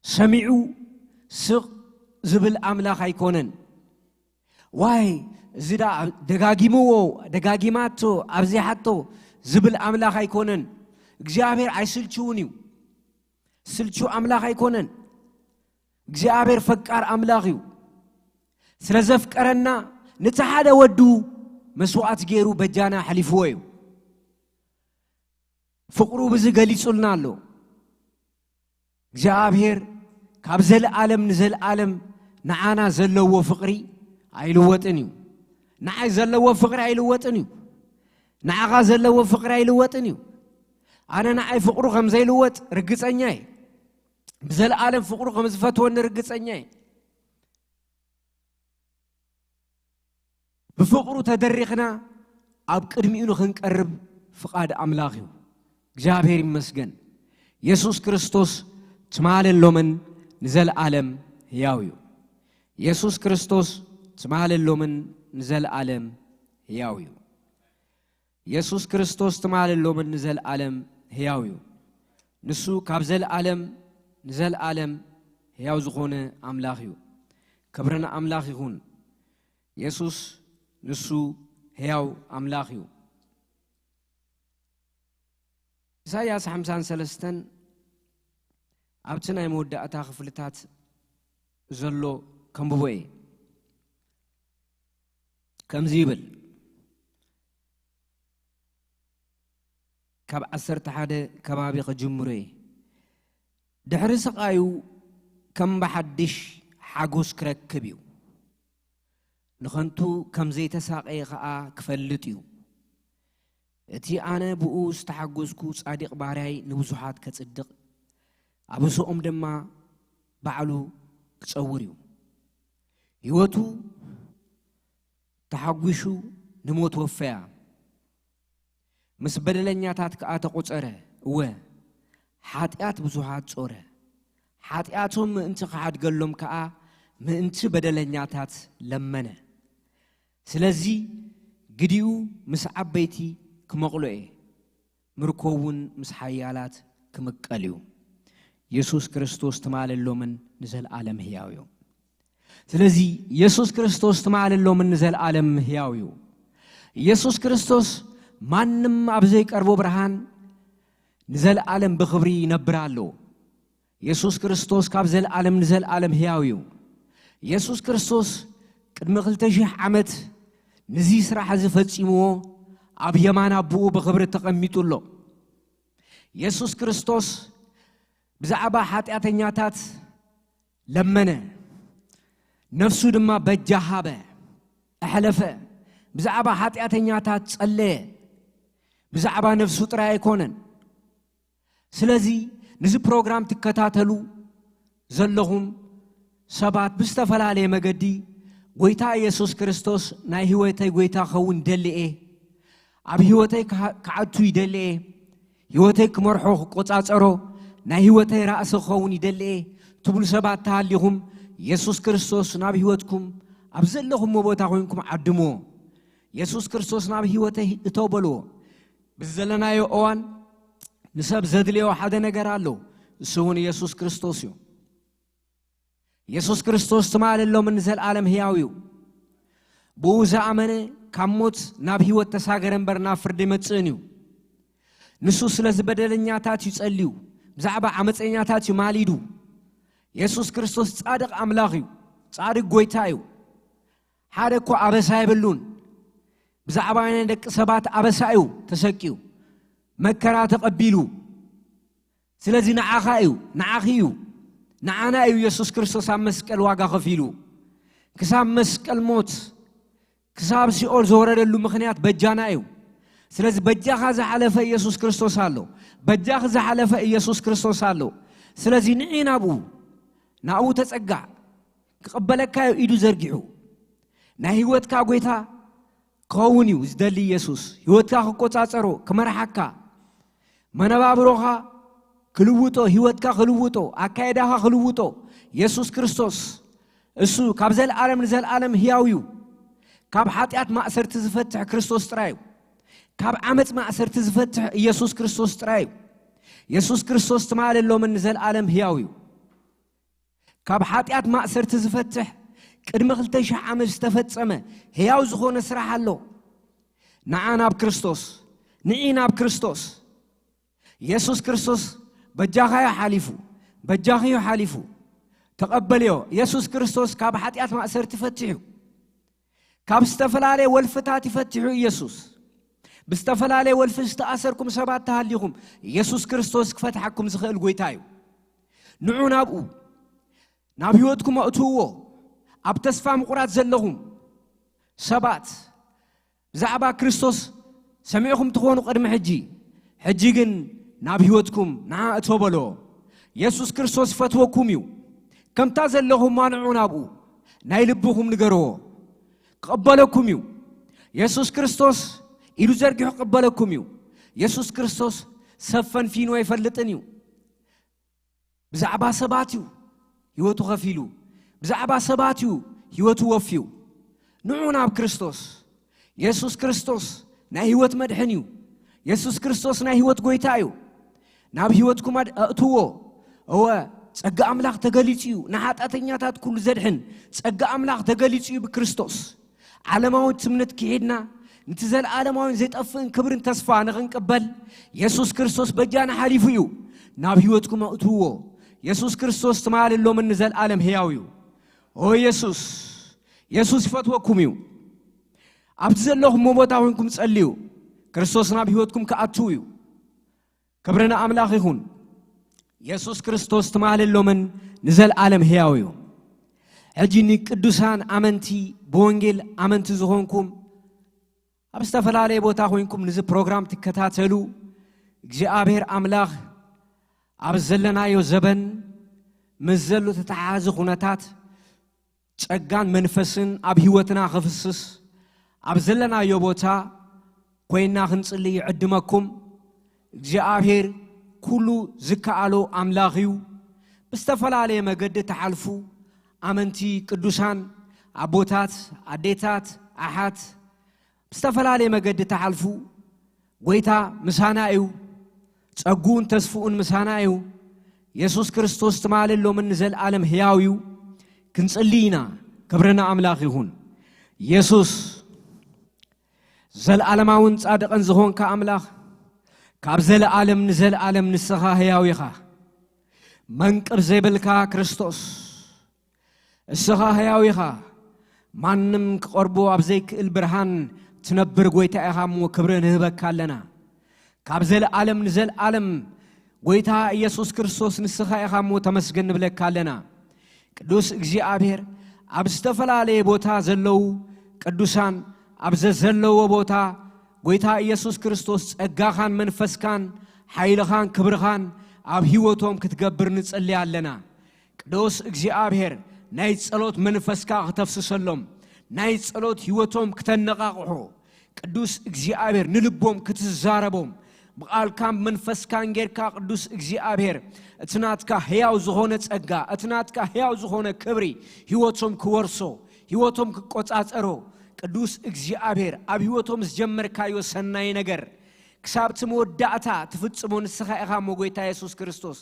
ሰሚዑ ስቕ ዝብል ኣምላኽ ኣይኮነን። ዋይ፣ እዚ ደኣ ደጋጊምዎ፣ ደጋጊማቶ፣ ኣብዚሓቶ ዝብል ኣምላኽ ኣይኮነን። እግዚኣብሔር ኣይስልችውን እዩ። ስልቹ ኣምላኽ ኣይኮነን። እግዚኣብሔር ፈቃር ኣምላኽ እዩ። ስለ ዘፍቀረና ነቲ ሓደ ወዱ መስዋዕት ገይሩ በጃና ኣሕሊፍዎ እዩ። ፍቕሩ ብዚ ገሊጹልና ኣሎ። እግዚኣብሔር ካብ ዘለኣለም ንዘለኣለም ንዓና ዘለዎ ፍቕሪ ኣይልወጥን እዩ። ንዓይ ዘለዎ ፍቕሪ ኣይልወጥን እዩ። ንዓኻ ዘለዎ ፍቕሪ ኣይልወጥን እዩ። ኣነ ንዓይ ፍቕሩ ከም ዘይልወጥ ርግጸኛ እየ። ብዘለኣለም ፍቕሩ ከም ዝፈትወኒ ርግጸኛ እየ። ብፍቕሩ ተደሪኽና ኣብ ቅድሚኡ ንኽንቀርብ ፍቓድ ኣምላኽ እዩ። እግዚኣብሔር ይመስገን። የሱስ ክርስቶስ ትማልን ሎምን ንዘለኣለም ሕያው እዩ። የሱስ ክርስቶስ ትማልን ሎምን ንዘለኣለም ሕያው እዩ። የሱስ ክርስቶስ ትማልን ሎምን ንዘለኣለም ሕያው እዩ። ንሱ ካብ ዘለኣለም ንዘለኣለም ሕያው ዝኾነ ኣምላኽ እዩ። ክብሪ ንኣምላኽ ይኹን። የሱስ ንሱ ሕያው ኣምላኽ እዩ። ኢሳይያስ ሓምሳን ሰለስተን ኣብቲ ናይ መወዳእታ ክፍልታት ዘሎ ከንብቦ እየ። ከምዚ ይብል፣ ካብ ዓሰርተ ሓደ ከባቢ ክጅምሮ እየ። ድሕሪ ስቓዩ ከም ብሓድሽ ሓጎስ ክረክብ እዩ። ንኸንቱ ከም ዘይተሳቐየ ኸኣ ክፈልጥ እዩ። እቲ ኣነ ብኡ ዝተሓጎዝኩ ጻዲቕ ባርያይ ንብዙሓት ከጽድቕ፣ ኣበሳኦም ድማ ባዕሉ ክጸውር እዩ። ህይወቱ ተሓጒሱ ንሞት ወፈያ። ምስ በደለኛታት ከኣ ተቖጸረ። እወ፣ ሓጢኣት ብዙሓት ጾረ። ሓጢኣቶም ምእንቲ ክሓድገሎም ከኣ ምእንቲ በደለኛታት ለመነ። ስለዚ ግዲኡ ምስ ዓበይቲ ክመቕሎ እየ፣ ምርኮ እውን ምስ ሓያላት ክምቀል እዩ። የሱስ ክርስቶስ ትማልን ሎምን ንዘለኣለም ህያው እዩ። ስለዚ የሱስ ክርስቶስ ትማልን ሎምን ንዘለኣለም ህያው እዩ። የሱስ ክርስቶስ ማንም ኣብ ዘይቀርቦ ብርሃን ንዘለኣለም ብኽብሪ ይነብር ኣሎ። የሱስ ክርስቶስ ካብ ዘለኣለም ንዘለኣለም ህያው እዩ። የሱስ ክርስቶስ ቅድሚ ክልተ ሺሕ ዓመት ንዚ ስራሕ እዚ ፈጺምዎ ኣብ የማን ኣቦኡ ብኽብሪ ተቐሚጡ ኣሎ። የሱስ ክርስቶስ ብዛዕባ ሓጢኣተኛታት ለመነ፣ ነፍሱ ድማ በጃ ሃበ፣ ኣሕለፈ። ብዛዕባ ሓጢኣተኛታት ጸለየ። ብዛዕባ ነፍሱ ጥራይ ኣይኮነን። ስለዚ ነዚ ፕሮግራም ትከታተሉ ዘለኹም ሰባት ብዝተፈላለየ መገዲ ጎይታ የሱስ ክርስቶስ ናይ ህይወተይ ጎይታ ክኸውን ይደሊ እየ፣ ኣብ ህይወተይ ክሃ-፣ ክኣቱ ይደሊ እየ፣ ህይወተይ ክመርሖ ክቆጻጸሮ ናይ ህይወተይ ራእሲ ክኸውን ይደሊ እየ ትብሉ ሰባት ተሃሊኹም የሱስ ክርስቶስ ናብ ህይወትኩም ኣብ ዘለኹምዎ ቦታ ኮይንኩም ዓድምዎ። የሱስ ክርስቶስ ናብ ህይወተይ እቶ በልዎ። ብዘለናዮ እዋን ንሰብ ዘድልዮ ሓደ ነገር ኣሎ፣ እሱ እውን የሱስ ክርስቶስ እዩ። የሱስ ክርስቶስ ትማልን ሎምን ንዘለኣለም ህያው እዩ። ብኡ ዝኣመነ ካብ ሞት ናብ ህይወት ተሳገረ እምበር ናብ ፍርዲ ኣይመጽእን እዩ። ንሱ ስለ ዝበደለኛታት እዩ ጸልዩ፣ ብዛዕባ ዓመጸኛታት እዩ ማሊዱ። የሱስ ክርስቶስ ጻድቕ ኣምላኽ እዩ፣ ጻድቕ ጎይታ እዩ። ሓደ እኮ ኣበሳ የብሉን። ብዛዕባ ናይ ደቂ ሰባት ኣበሳ እዩ ተሰቅዩ፣ መከራ ተቐቢሉ። ስለዚ ንዓኻ እዩ፣ ንዓኺ እዩ፣ ንዓና እዩ የሱስ ክርስቶስ ኣብ መስቀል ዋጋ ከፊሉ። ክሳብ መስቀል ሞት፣ ክሳብ ሲኦል ዝወረደሉ ምኽንያት በጃና እዩ። ስለዚ በጃኻ ዝሓለፈ ኢየሱስ ክርስቶስ ኣሎ። በጃኺ ዝሓለፈ ኢየሱስ ክርስቶስ ኣሎ። ስለዚ ንዒ ናብኡ፣ ናብኡ ተጸጋዕ። ክቕበለካ እዩ ኢዱ ዘርጊሑ። ናይ ህይወትካ ጎይታ ክኸውን እዩ ዝደሊ ኢየሱስ። ህይወትካ ክቆጻጸሮ፣ ክመርሓካ፣ መነባብሮኻ ክልውጦ፣ ህይወትካ ክልውጦ፣ ኣካይዳኻ ክልውጦ የሱስ ክርስቶስ። እሱ ካብ ዘለኣለም ንዘለኣለም ህያው እዩ። ካብ ሓጢኣት ማእሰርቲ ዝፈትሕ ክርስቶስ ጥራይ እዩ። ካብ ዓመጽ ማእሰርቲ ዝፈትሕ ኢየሱስ ክርስቶስ ጥራይ እዩ። የሱስ ክርስቶስ ትማልን ሎምን ንዘለኣለም ህያው እዩ። ካብ ሓጢኣት ማእሰርቲ ዝፈትሕ ቅድሚ ክልተ ሺሕ ዓመት ዝተፈጸመ ህያው ዝኾነ ስራሕ ኣሎ። ንዓ ናብ ክርስቶስ፣ ንዒ ናብ ክርስቶስ። የሱስ ክርስቶስ በጃኻዮ ሓሊፉ፣ በጃኽዮ ሓሊፉ። ተቐበልዮ። የሱስ ክርስቶስ ካብ ሓጢኣት ማእሰርቲ ፈቲሑ፣ ካብ ዝተፈላለየ ወልፍታት ይፈትሑ ኢየሱስ። ብዝተፈላለየ ወልፊ ዝተኣሰርኩም ሰባት ተሃሊኹም፣ ኢየሱስ ክርስቶስ ክፈትሓኩም ዝኽእል ጎይታ እዩ። ንዑ ናብኡ፣ ናብ ህይወትኩም ኣእትውዎ። ኣብ ተስፋ ምቑራጽ ዘለኹም ሰባት፣ ብዛዕባ ክርስቶስ ሰሚዕኹም ትኾኑ ቅድሚ ሕጂ፣ ሕጂ ግን ናብ ህይወትኩም ንዓ እቶ በሎ። የሱስ ክርስቶስ ይፈትወኩም እዩ። ከምታ ዘለኹማ ንዑ ናብኡ፣ ናይ ልብኹም ንገርዎ። ክቕበለኩም እዩ። የሱስ ክርስቶስ ኢዱ ዘርጊሑ ክቕበለኩም እዩ። የሱስ ክርስቶስ ሰብ ፈንፊኑ ኣይፈልጥን እዩ። ብዛዕባ ሰባት እዩ ህይወቱ ከፊሉ። ብዛዕባ ሰባት እዩ ህይወቱ ወፍዩ። ንዑ ናብ ክርስቶስ። የሱስ ክርስቶስ ናይ ህይወት መድሕን እዩ። የሱስ ክርስቶስ ናይ ህይወት ጎይታ እዩ። ናብ ህይወትኩም ኣድ-፣ ኣእትዎ። እወ፣ ጸጋ ኣምላኽ ተገሊጹ እዩ። ንሓጢኣተኛታት ኩሉ ዘድሕን ጸጋ ኣምላኽ ተገሊጹ እዩ ብክርስቶስ። ዓለማዊ ትምኒት ክሒድና፣ ነቲ ዘለኣለማዊን ዘይጠፍእን ክብርን ተስፋ ንኽንቅበል፣ የሱስ ክርስቶስ በጃና ሓሊፉ እዩ። ናብ ህይወትኩም ኣእትውዎ። የሱስ ክርስቶስ ትማልን ሎምን ንዘለኣለም ህያው እዩ። ኦ የሱስ፣ የሱስ ይፈትወኩም እዩ። ኣብቲ ዘለኹምዎ ቦታ ኮይንኩም ጸልዩ። ክርስቶስ ናብ ህይወትኩም ክኣትው እዩ። ክብሪ ንኣምላኽ ይኹን። የሱስ ክርስቶስ ትማልን ሎምን ንዘለኣለም ህያው እዩ። ሕጂ ንቅዱሳን ኣመንቲ፣ ብወንጌል ኣመንቲ ዝኾንኩም ኣብ ዝተፈላለየ ቦታ ኮይንኩም ንዚ ፕሮግራም ትከታተሉ እግዚኣብሔር ኣምላኽ ኣብ ዘለናዮ ዘበን ምስ ዘሎ ተተሓሓዚ ኩነታት ጸጋን መንፈስን ኣብ ህይወትና ክፍስስ ኣብ ዘለናዮ ቦታ ኮይና ክንጽሊ ይዕድመኩም። እግዚኣብሔር ኩሉ ዝከኣሎ ኣምላኽ እዩ። ብዝተፈላለየ መገዲ ተሓልፉ ኣመንቲ ቅዱሳን ኣቦታት፣ ኣዴታት፣ ኣሓት ብዝተፈላለየ መገዲ ተሓልፉ ጎይታ ምሳና እዩ። ጸጉን ተስፍኡን ምሳና እዩ። የሱስ ክርስቶስ ትማልን ሎምን ንዘለኣለም ህያው እዩ። ክንጽሊ ኢና። ክብሪ ንኣምላኽ ይኹን። የሱስ ዘለኣለማውን ጻድቕን ዝኾንካ ኣምላኽ፣ ካብ ዘለኣለም ንዘለኣለም ንስኻ ህያው ኢኻ። መንቅብ ዘይብልካ ክርስቶስ፣ እስኻ ህያው ኢኻ። ማንም ክቐርቦ ኣብ ዘይክእል ብርሃን ትነብር ጎይታ ኢኻ እሞ ክብሪ ንህበካ ኣለና። ካብ ዘለኣለም ንዘለኣለም ጎይታ ኢየሱስ ክርስቶስ ንስኻ ኢኻ እሞ ተመስገን ንብለካ ኣለና። ቅዱስ እግዚኣብሔር ኣብ ዝተፈላለየ ቦታ ዘለዉ ቅዱሳን ኣብ ዘዘለዎ ቦታ ጎይታ ኢየሱስ ክርስቶስ ጸጋኻን መንፈስካን ሓይልኻን ክብርኻን ኣብ ህይወቶም ክትገብር ንጽሊ ኣለና። ቅዱስ እግዚኣብሔር ናይ ጸሎት መንፈስካ ክተፍስሰሎም፣ ናይ ጸሎት ህይወቶም ክተነቓቕሖ፣ ቅዱስ እግዚኣብሔር ንልቦም ክትዛረቦም፣ ብቓልካን መንፈስካን ጌርካ ቅዱስ እግዚኣብሔር እቲ ናትካ ህያው ዝኾነ ጸጋ፣ እቲ ናትካ ህያው ዝኾነ ክብሪ ህይወቶም ክወርሶ፣ ህይወቶም ክቆጻጸሮ፣ ቅዱስ እግዚኣብሔር ኣብ ህይወቶም ዝጀመርካዮ ሰናይ ነገር ክሳብ እቲ መወዳእታ ትፍጽሞ ንስኻ ኢኻ እሞ ጎይታ የሱስ ክርስቶስ።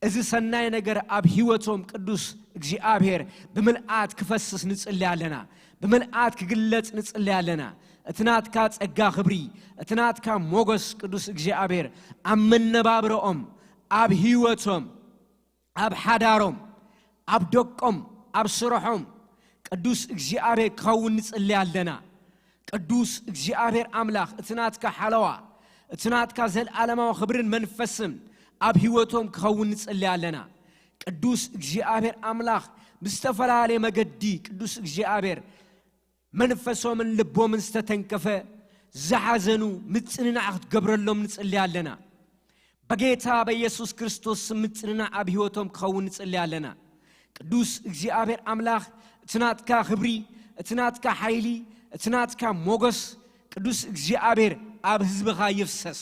እዚ ሰናይ ነገር ኣብ ህይወቶም ቅዱስ እግዚኣብሔር ብምልኣት ክፈስስ ንጽሊ ኣለና። ብምልኣት ክግለጽ ንጽሊ ኣለና። እቲ ናትካ ጸጋ ክብሪ፣ እቲ ናትካ ሞገስ ቅዱስ እግዚኣብሔር ኣብ መነባብረኦም፣ ኣብ ህይወቶም፣ ኣብ ሓዳሮም፣ ኣብ ደቆም፣ ኣብ ስርሖም ቅዱስ እግዚኣብሔር ክኸውን ንጽሊ ኣለና። ቅዱስ እግዚኣብሔር ኣምላኽ እቲ ናትካ ሓለዋ፣ እቲ ናትካ ዘለኣለማዊ ክብርን መንፈስን ኣብ ህይወቶም ክኸውን ንጽሊ ኣለና። ቅዱስ እግዚኣብሔር ኣምላኽ ብዝተፈላለየ መገዲ ቅዱስ እግዚኣብሔር መንፈሶምን ልቦምን ዝተተንከፈ ዝሓዘኑ ምጽንናዕ ክትገብረሎም ንጽሊ ኣለና። በጌታ በኢየሱስ ክርስቶስ ስም ምጽንናዕ ኣብ ህይወቶም ክኸውን ንጽሊ ኣለና። ቅዱስ እግዚኣብሔር ኣምላኽ እቲ ናትካ ክብሪ፣ እቲ ናትካ ሓይሊ፣ እቲ ናትካ ሞገስ ቅዱስ እግዚኣብሔር ኣብ ህዝብኻ ይፍሰስ።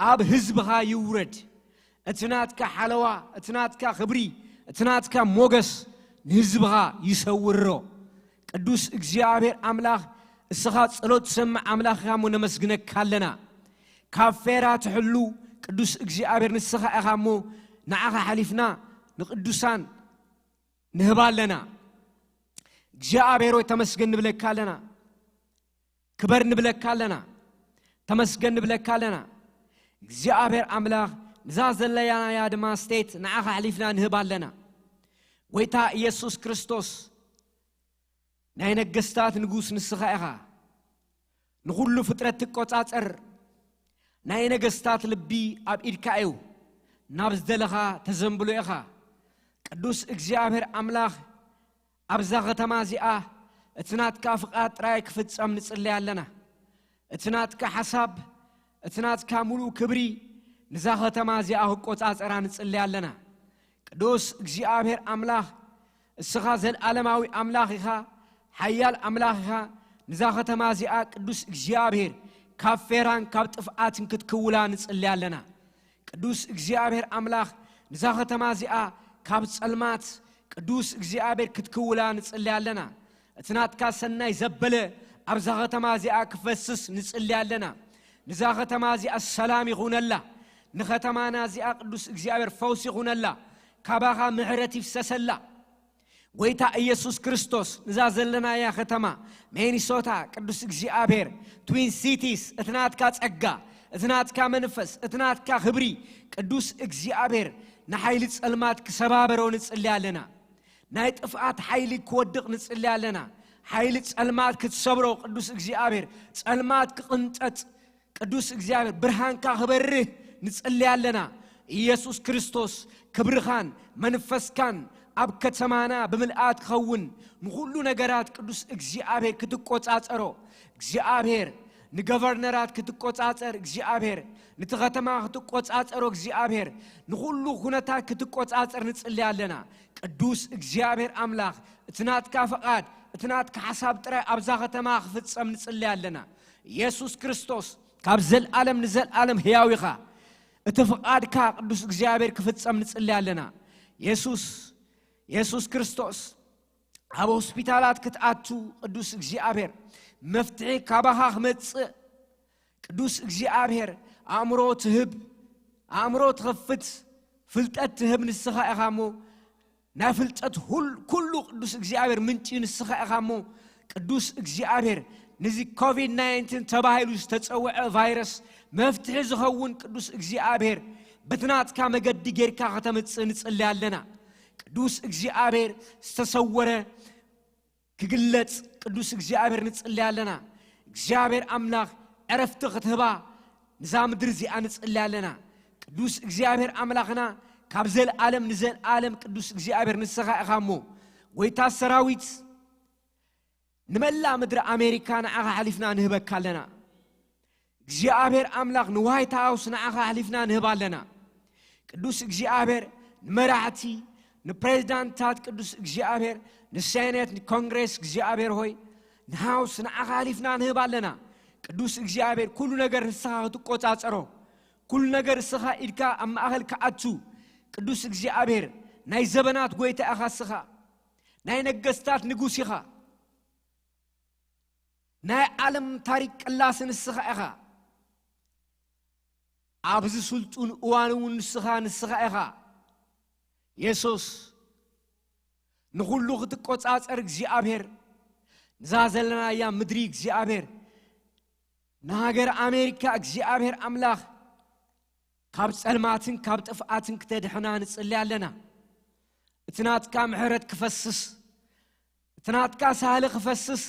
ኣብ ህዝብኻ ይውረድ። እቲ ናትካ ሓለዋ፣ እቲ ናትካ ክብሪ፣ እቲ ናትካ ሞገስ ንህዝብኻ ይሰውሮ። ቅዱስ እግዚኣብሔር ኣምላኽ እስኻ ጸሎት ትሰምዕ ኣምላኽ ኢኻ እሞ ነመስግነካ ኣለና። ካብ ፌራ ትሕሉ ቅዱስ እግዚኣብሔር ንስኻ ኢኻ እሞ ንዓኻ ሓሊፍና ንቅዱሳን ንህባ ኣለና። እግዚኣብሔር ወይ ተመስገን ንብለካ ኣለና። ክበር ንብለካ ኣለና። ተመስገን ንብለካ ኣለና። እግዚኣብሔር ኣምላኽ ንዛ ዘለናያ ድማ ስቴት ንዓኻ ኣሕሊፍና ንህብ ኣለና። ጎይታ ኢየሱስ ክርስቶስ ናይ ነገስታት ንጉስ ንስኻ ኢኻ። ንኹሉ ፍጥረት ትቆጻጸር። ናይ ነገስታት ልቢ ኣብ ኢድካ እዩ። ናብ ዝደለኻ ተዘንብሎ ኢኻ። ቅዱስ እግዚኣብሔር ኣምላኽ ኣብዛ ከተማ እዚኣ እቲ ናትካ ፍቓድ ጥራይ ክፍጸም ንጽለይ ኣለና። እቲ ናትካ ሓሳብ፣ እቲ ናትካ ምሉእ ክብሪ ንዛ ከተማ እዚኣ ክቆጻጸራ ንጽለይ ኣለና። ቅዱስ እግዚኣብሔር ኣምላኽ እስኻ ዘልኣለማዊ ኣምላኽ ኢኻ፣ ሓያል ኣምላኽ ኢኻ። ንዛ ከተማ እዚኣ ቅዱስ እግዚኣብሔር ካብ ፌራን ካብ ጥፍኣትን ክትክውላ ንጽለይ ኣለና። ቅዱስ እግዚኣብሔር ኣምላኽ ንዛ ከተማ እዚኣ ካብ ጸልማት ቅዱስ እግዚኣብሔር ክትክውላ ንጽሊ ኣለና። እቲ ናትካ ሰናይ ዘበለ ኣብዛ ከተማ እዚኣ ክፈስስ ንጽሊ ኣለና። ንዛ ከተማ እዚኣ ሰላም ይኹነላ። ንከተማና እዚኣ ቅዱስ እግዚኣብሔር ፈውስ ይኹነላ። ካባኻ ምሕረት ይፍሰሰላ። ጎይታ ኢየሱስ ክርስቶስ ንዛ ዘለናያ ከተማ ሚኒሶታ ቅዱስ እግዚኣብሔር ትዊን ሲቲስ እቲ ናትካ ጸጋ፣ እቲ ናትካ መንፈስ፣ እቲ ናትካ ክብሪ ቅዱስ እግዚኣብሔር ንሓይሊ ጸልማት ክሰባበሮ ንጽሊ ኣለና። ናይ ጥፍኣት ሓይሊ ክወድቕ ንጽሊ ኣለና። ሓይሊ ጸልማት ክትሰብሮ ቅዱስ እግዚኣብሔር ጸልማት ክቕንጠጥ ቅዱስ እግዚኣብሔር ብርሃንካ ክበርህ ንጽሊ ኣለና። ኢየሱስ ክርስቶስ ክብርኻን መንፈስካን ኣብ ከተማና ብምልኣት ክኸውን፣ ንኹሉ ነገራት ቅዱስ እግዚኣብሔር ክትቆጻጸሮ፣ እግዚኣብሔር ንገቨርነራት ክትቆጻጸር፣ እግዚኣብሔር ነቲ ከተማ ክትቆጻጸሮ፣ እግዚኣብሔር ንኹሉ ኩነታት ክትቆጻጸር ንጽሊ ኣለና። ቅዱስ እግዚኣብሔር ኣምላኽ፣ እቲ ናትካ ፍቓድ፣ እቲ ናትካ ሓሳብ ጥራይ ኣብዛ ከተማ ክፍጸም ንጽሊ ኣለና። የሱስ ክርስቶስ፣ ካብ ዘልኣለም ንዘልኣለም ህያው ኢኻ። እቲ ፍቓድካ ቅዱስ እግዚኣብሔር ክፍጸም ንጽሊ ኣለና። የሱስ፣ የሱስ ክርስቶስ፣ ኣብ ሆስፒታላት ክትኣቱ ቅዱስ እግዚኣብሔር፣ መፍትሒ ካባኻ ክመጽእ ቅዱስ እግዚኣብሔር፣ ኣእምሮ ትህብ፣ ኣእምሮ ትኸፍት፣ ፍልጠት ትህብ ንስኻ ኢኻ እሞ፣ ናይ ፍልጠት ሁል-፣ ኩሉ ቅዱስ እግዚኣብሔር ምንጪ ንስኻ ኢኻ እሞ፣ ቅዱስ እግዚኣብሔር፣ ነዚ ኮቪድ ናይንቲን ተባሂሉ ዝተጸውዐ ቫይረስ መፍትሒ ዝኸውን ቅዱስ እግዚኣብሔር፣ በቲ ናትካ መገዲ ጌርካ ከተምጽእ ንጽሊ ኣለና። ቅዱስ እግዚኣብሔር፣ ዝተሰወረ ክግለጽ ቅዱስ እግዚኣብሔር ንጽሊ ኣለና። እግዚኣብሔር ኣምላኽ ዕረፍቲ ክትህባ ንዛ ምድሪ እዚኣ ንጽሊ ኣለና። ቅዱስ እግዚኣብሔር ኣምላኽና፣ ካብ ዘልኣለም ንዘልኣለም ቅዱስ እግዚኣብሔር ንስኻ ኢኻ እሞ፣ ጎይታ ሰራዊት፣ ንመላእ ምድሪ ኣሜሪካ ንዓኻ ሓሊፍና ንህበካ ኣለና። እግዚኣብሔር ኣምላኽ፣ ንዋይት ሃውስ ንዓኻ ኣሕሊፍና ንህብ ኣለና። ቅዱስ እግዚኣብሔር፣ ንመራሕቲ፣ ንፕሬዚዳንትታት፣ ቅዱስ እግዚኣብሔር፣ ንሴኔት፣ ንኮንግሬስ፣ እግዚኣብሔር ሆይ፣ ንሃውስ ንዓኻ ኣሕሊፍና ንህብ ኣለና። ቅዱስ እግዚኣብሔር፣ ኩሉ ነገር ንስኻ ክትቆጻጸሮ፣ ኩሉ ነገር ንስኻ ኢድካ ኣብ ማእኸል ክኣቱ፣ ቅዱስ እግዚኣብሔር፣ ናይ ዘበናት ጎይታ ኢኻ እስኻ፣ ናይ ነገስታት ንጉስ ኢኻ። ናይ ዓለም ታሪክ ቅላስ ንስኻ ኢኻ። ኣብዚ ስልጡን እዋን እውን ንስኻ፣ ንስኻ ኢኻ። የሱስ፣ ንኹሉ ክትቆጻጸር እግዚኣብሔር፣ ንዛ ዘለናያ ምድሪ እግዚኣብሔር፣ ንሃገር ኣሜሪካ እግዚኣብሔር ኣምላኽ፣ ካብ ጸልማትን ካብ ጥፍኣትን ክተድሕና ንጽሊ ኣለና። እቲ ናትካ ምሕረት ክፈስስ፣ እቲ ናትካ ሳህሊ ክፈስስ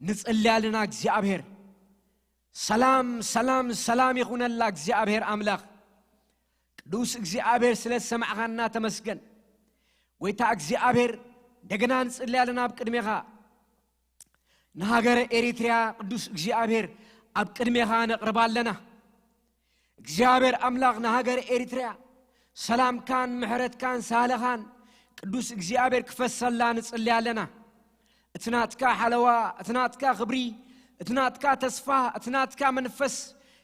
ንጽሊ ኣለና። እግዚኣብሔር፣ ሰላም፣ ሰላም፣ ሰላም ይኹነላ። እግዚኣብሔር ኣምላኽ፣ ቅዱስ እግዚኣብሔር፣ ስለ ዝሰማዕኻና ተመስገን። ጎይታ እግዚኣብሔር፣ እንደገና ንጽሊ ኣለና ኣብ ቅድሜኻ። ንሃገረ ኤሪትርያ ቅዱስ እግዚኣብሔር ኣብ ቅድሜኻ ነቕርባ ኣለና። እግዚኣብሔር ኣምላኽ ንሃገረ ኤሪትርያ ሰላምካን ምሕረትካን ሳህለኻን ቅዱስ እግዚኣብሔር ክፈሰላ ንጽሊ ኣለና። እቲ ናትካ ሓለዋ፣ እቲ ናትካ ክብሪ፣ እቲ ናትካ ተስፋ፣ እቲ ናትካ መንፈስ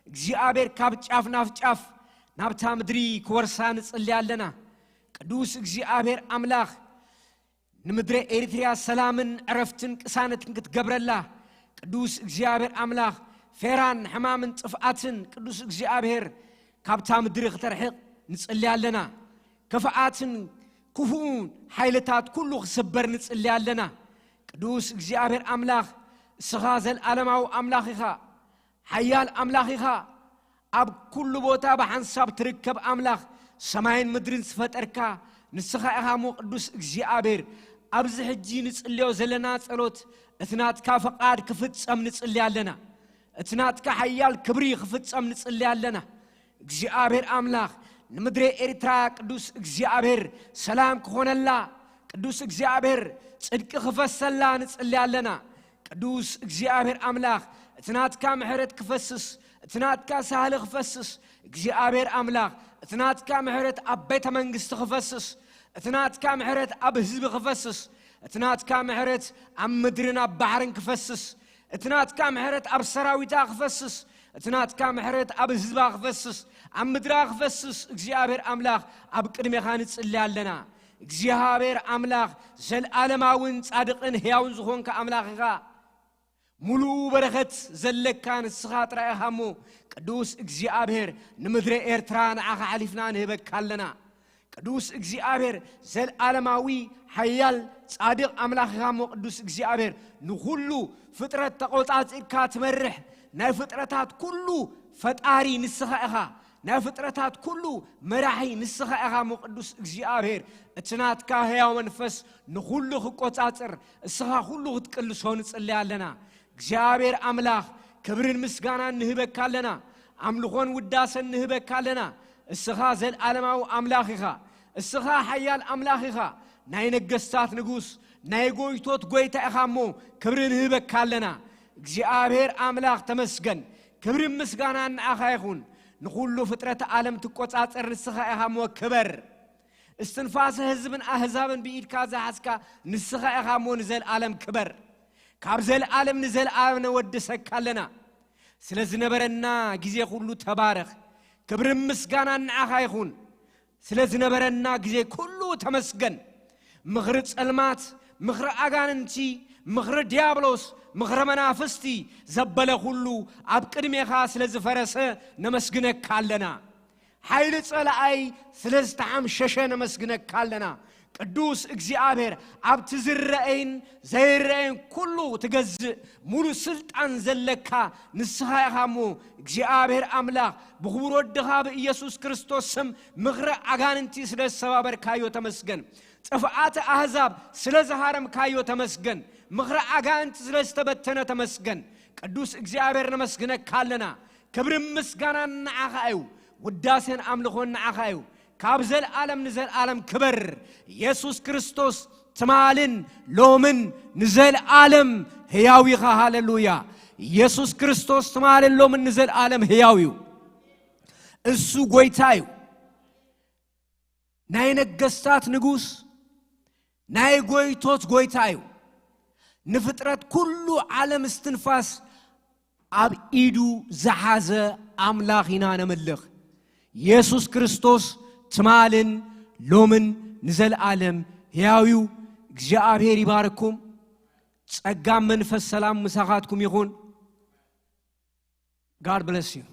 እግዚኣብሔር ካብ ጫፍ ናብ ጫፍ ናብታ ምድሪ ክወርሳ ንጽሊ ኣለና። ቅዱስ እግዚኣብሔር ኣምላኽ ንምድረ ኤሪትርያ ሰላምን ዕረፍትን ቅሳነትን ክትገብረላ ቅዱስ እግዚኣብሔር ኣምላኽ ፌራን ሕማምን ጥፍኣትን ቅዱስ እግዚኣብሔር ካብታ ምድሪ ክተርሕቕ ንጽሊ ኣለና። ክፍኣትን ክፉኡን ሓይልታት ኩሉ ክስበር ንጽሊ ኣለና። ቅዱስ እግዚኣብሔር ኣምላኽ እስኻ ዘልኣለማዊ ኣምላኽ ኢኻ። ሓያል ኣምላኽ ኢኻ። ኣብ ኩሉ ቦታ ብሓንሳብ ትርከብ ኣምላኽ ሰማይን ምድርን ዝፈጠርካ ንስኻ ኢኻ እሞ ቅዱስ እግዚኣብሔር። ኣብዚ ሕጂ ንጽልዮ ዘለና ጸሎት እቲ ናትካ ፈቓድ ክፍጸም ንጽሊ ኣለና። እቲ ናትካ ሓያል ክብሪ ክፍጸም ንጽሊ ኣለና። እግዚኣብሔር ኣምላኽ ንምድሪ ኤርትራ ቅዱስ እግዚኣብሔር ሰላም ክኾነላ፣ ቅዱስ እግዚኣብሔር ጽድቂ ክፈሰላ ንጽሊ ኣለና። ቅዱስ እግዚኣብሔር ኣምላኽ እቲ ናትካ ምሕረት ክፈስስ፣ እቲ ናትካ ሳህሊ ክፈስስ፣ እግዚኣብሔር ኣምላኽ እቲ ናትካ ምሕረት ኣብ ቤተ መንግስቲ ክፈስስ፣ እቲ ናትካ ምሕረት ኣብ ህዝቢ ክፈስስ፣ እቲ ናትካ ምሕረት ኣብ ምድርን ኣብ ባሕርን ክፈስስ፣ እቲ ናትካ ምሕረት ኣብ ሰራዊታ ክፈስስ፣ እቲ ናትካ ምሕረት ኣብ ህዝባ ክፈስስ፣ ኣብ ምድራ ክፈስስ፣ እግዚኣብሔር ኣምላኽ ኣብ ቅድሜኻ ንጽሊ ኣለና። እግዚኣብሔር ኣምላኽ ዘልኣለማውን ጻድቕን ሕያውን ዝኾንካ ኣምላኽ ኢኻ። ሙሉኡ በረኸት ዘለካ ንስኻ ጥራይ ኢኻ እሞ፣ ቅዱስ እግዚኣብሔር ንምድሪ ኤርትራ ንዓኻ ሓሊፍና ንህበካ ኣለና። ቅዱስ እግዚኣብሔር ዘልኣለማዊ ሓያል ጻድቕ ኣምላኽ ኢኻ እሞ፣ ቅዱስ እግዚኣብሔር ንኹሉ ፍጥረት ተቖጻጺርካ ትመርሕ፣ ናይ ፍጥረታት ኩሉ ፈጣሪ ንስኻ ኢኻ። ናይ ፍጥረታት ኩሉ መራሒ ንስኻ ኢኻ እሞ፣ ቅዱስ እግዚኣብሔር እቲ ናትካ ህያው መንፈስ ንኹሉ ክቆጻጽር፣ እስኻ ኩሉ ክትቅልሶ ንጽሊ ኣለና። እግዚኣብሔር ኣምላኽ ክብርን ምስጋናን ንህበካ ኣለና። ኣምልኾን ውዳሰን ንህበካ ኣለና። እስኻ ዘልኣለማዊ ኣምላኽ ኢኻ። እስኻ ሓያል ኣምላኽ ኢኻ። ናይ ነገስታት ንጉስ፣ ናይ ጎይቶት ጎይታ ኢኻ እሞ፣ ክብሪ ንህበካ ኣለና። እግዚኣብሔር ኣምላኽ ተመስገን። ክብሪ ምስጋና ንዓኻ ይኹን። ንኹሉ ፍጥረት ዓለም ትቆጻጸር ንስኻ ኢኻ እሞ ክበር። እስትንፋሰ ህዝብን ኣህዛብን ብኢድካ ዝሓዝካ ንስኻ ኢኻ እሞ ንዘልኣለም ክበር። ካብ ዘልኣለም ንዘልኣለም ነወድሰካ ኣለና። ስለ ዝነበረና ግዜ ኩሉ ተባረኽ። ክብርን ምስጋናን ንዓኻ ይኹን። ስለ ዝነበረና ግዜ ኩሉ ተመስገን። ምኽሪ ጸልማት፣ ምኽሪ ኣጋንንቲ፣ ምኽሪ ዲያብሎስ፣ ምኽሪ መናፍስቲ ዘበለ ኩሉ ኣብ ቅድሜኻ ስለ ዝፈረሰ ነመስግነካ ኣለና። ሓይሊ ጸላኣይ ስለ ዝተሓምሸሸ ነመስግነካ ኣለና። ቅዱስ እግዚኣብሔር፣ ኣብቲ ዝረአይን ዘይረአይን ኩሉ ትገዝእ፣ ሙሉ ስልጣን ዘለካ ንስኻ ኢኻ እሞ፣ እግዚኣብሔር ኣምላኽ፣ ብኽቡር ወድኻ ብኢየሱስ ክርስቶስ ስም ምኽሪ ኣጋንንቲ ስለ ዝተሰባበርካዮ ተመስገን። ጥፍኣት ኣህዛብ ስለ ዝሃረምካዮ ተመስገን። ምኽሪ ኣጋንንቲ ስለ ዝተበተነ ተመስገን። ቅዱስ እግዚኣብሔር ነመስግነካ ኣለና። ክብርን ምስጋናን ንዓኻ እዩ። ውዳሴን ኣምልኾን ንዓኻ እዩ። ካብ ዘልኣለም ንዘልኣለም ክበር። ኢየሱስ ክርስቶስ ትማልን ሎምን ንዘልኣለም ህያው ኢኻ። ሃሌሉያ። ኢየሱስ ክርስቶስ ትማልን ሎምን ንዘልኣለም ህያው እዩ። እሱ ጎይታ እዩ። ናይ ነገስታት ንጉስ፣ ናይ ጎይቶት ጎይታ እዩ። ንፍጥረት ኩሉ ዓለም እስትንፋስ ኣብ ኢዱ ዝሓዘ ኣምላኽ ኢና ነምልኽ። ኢየሱስ ክርስቶስ ትማልን ሎምን ንዘልኣለም ህያው እዩ። እግዚኣብሔር ይባርኩም። ጸጋም መንፈስ ሰላም ምሳኻትኩም ይኹን። God bless you.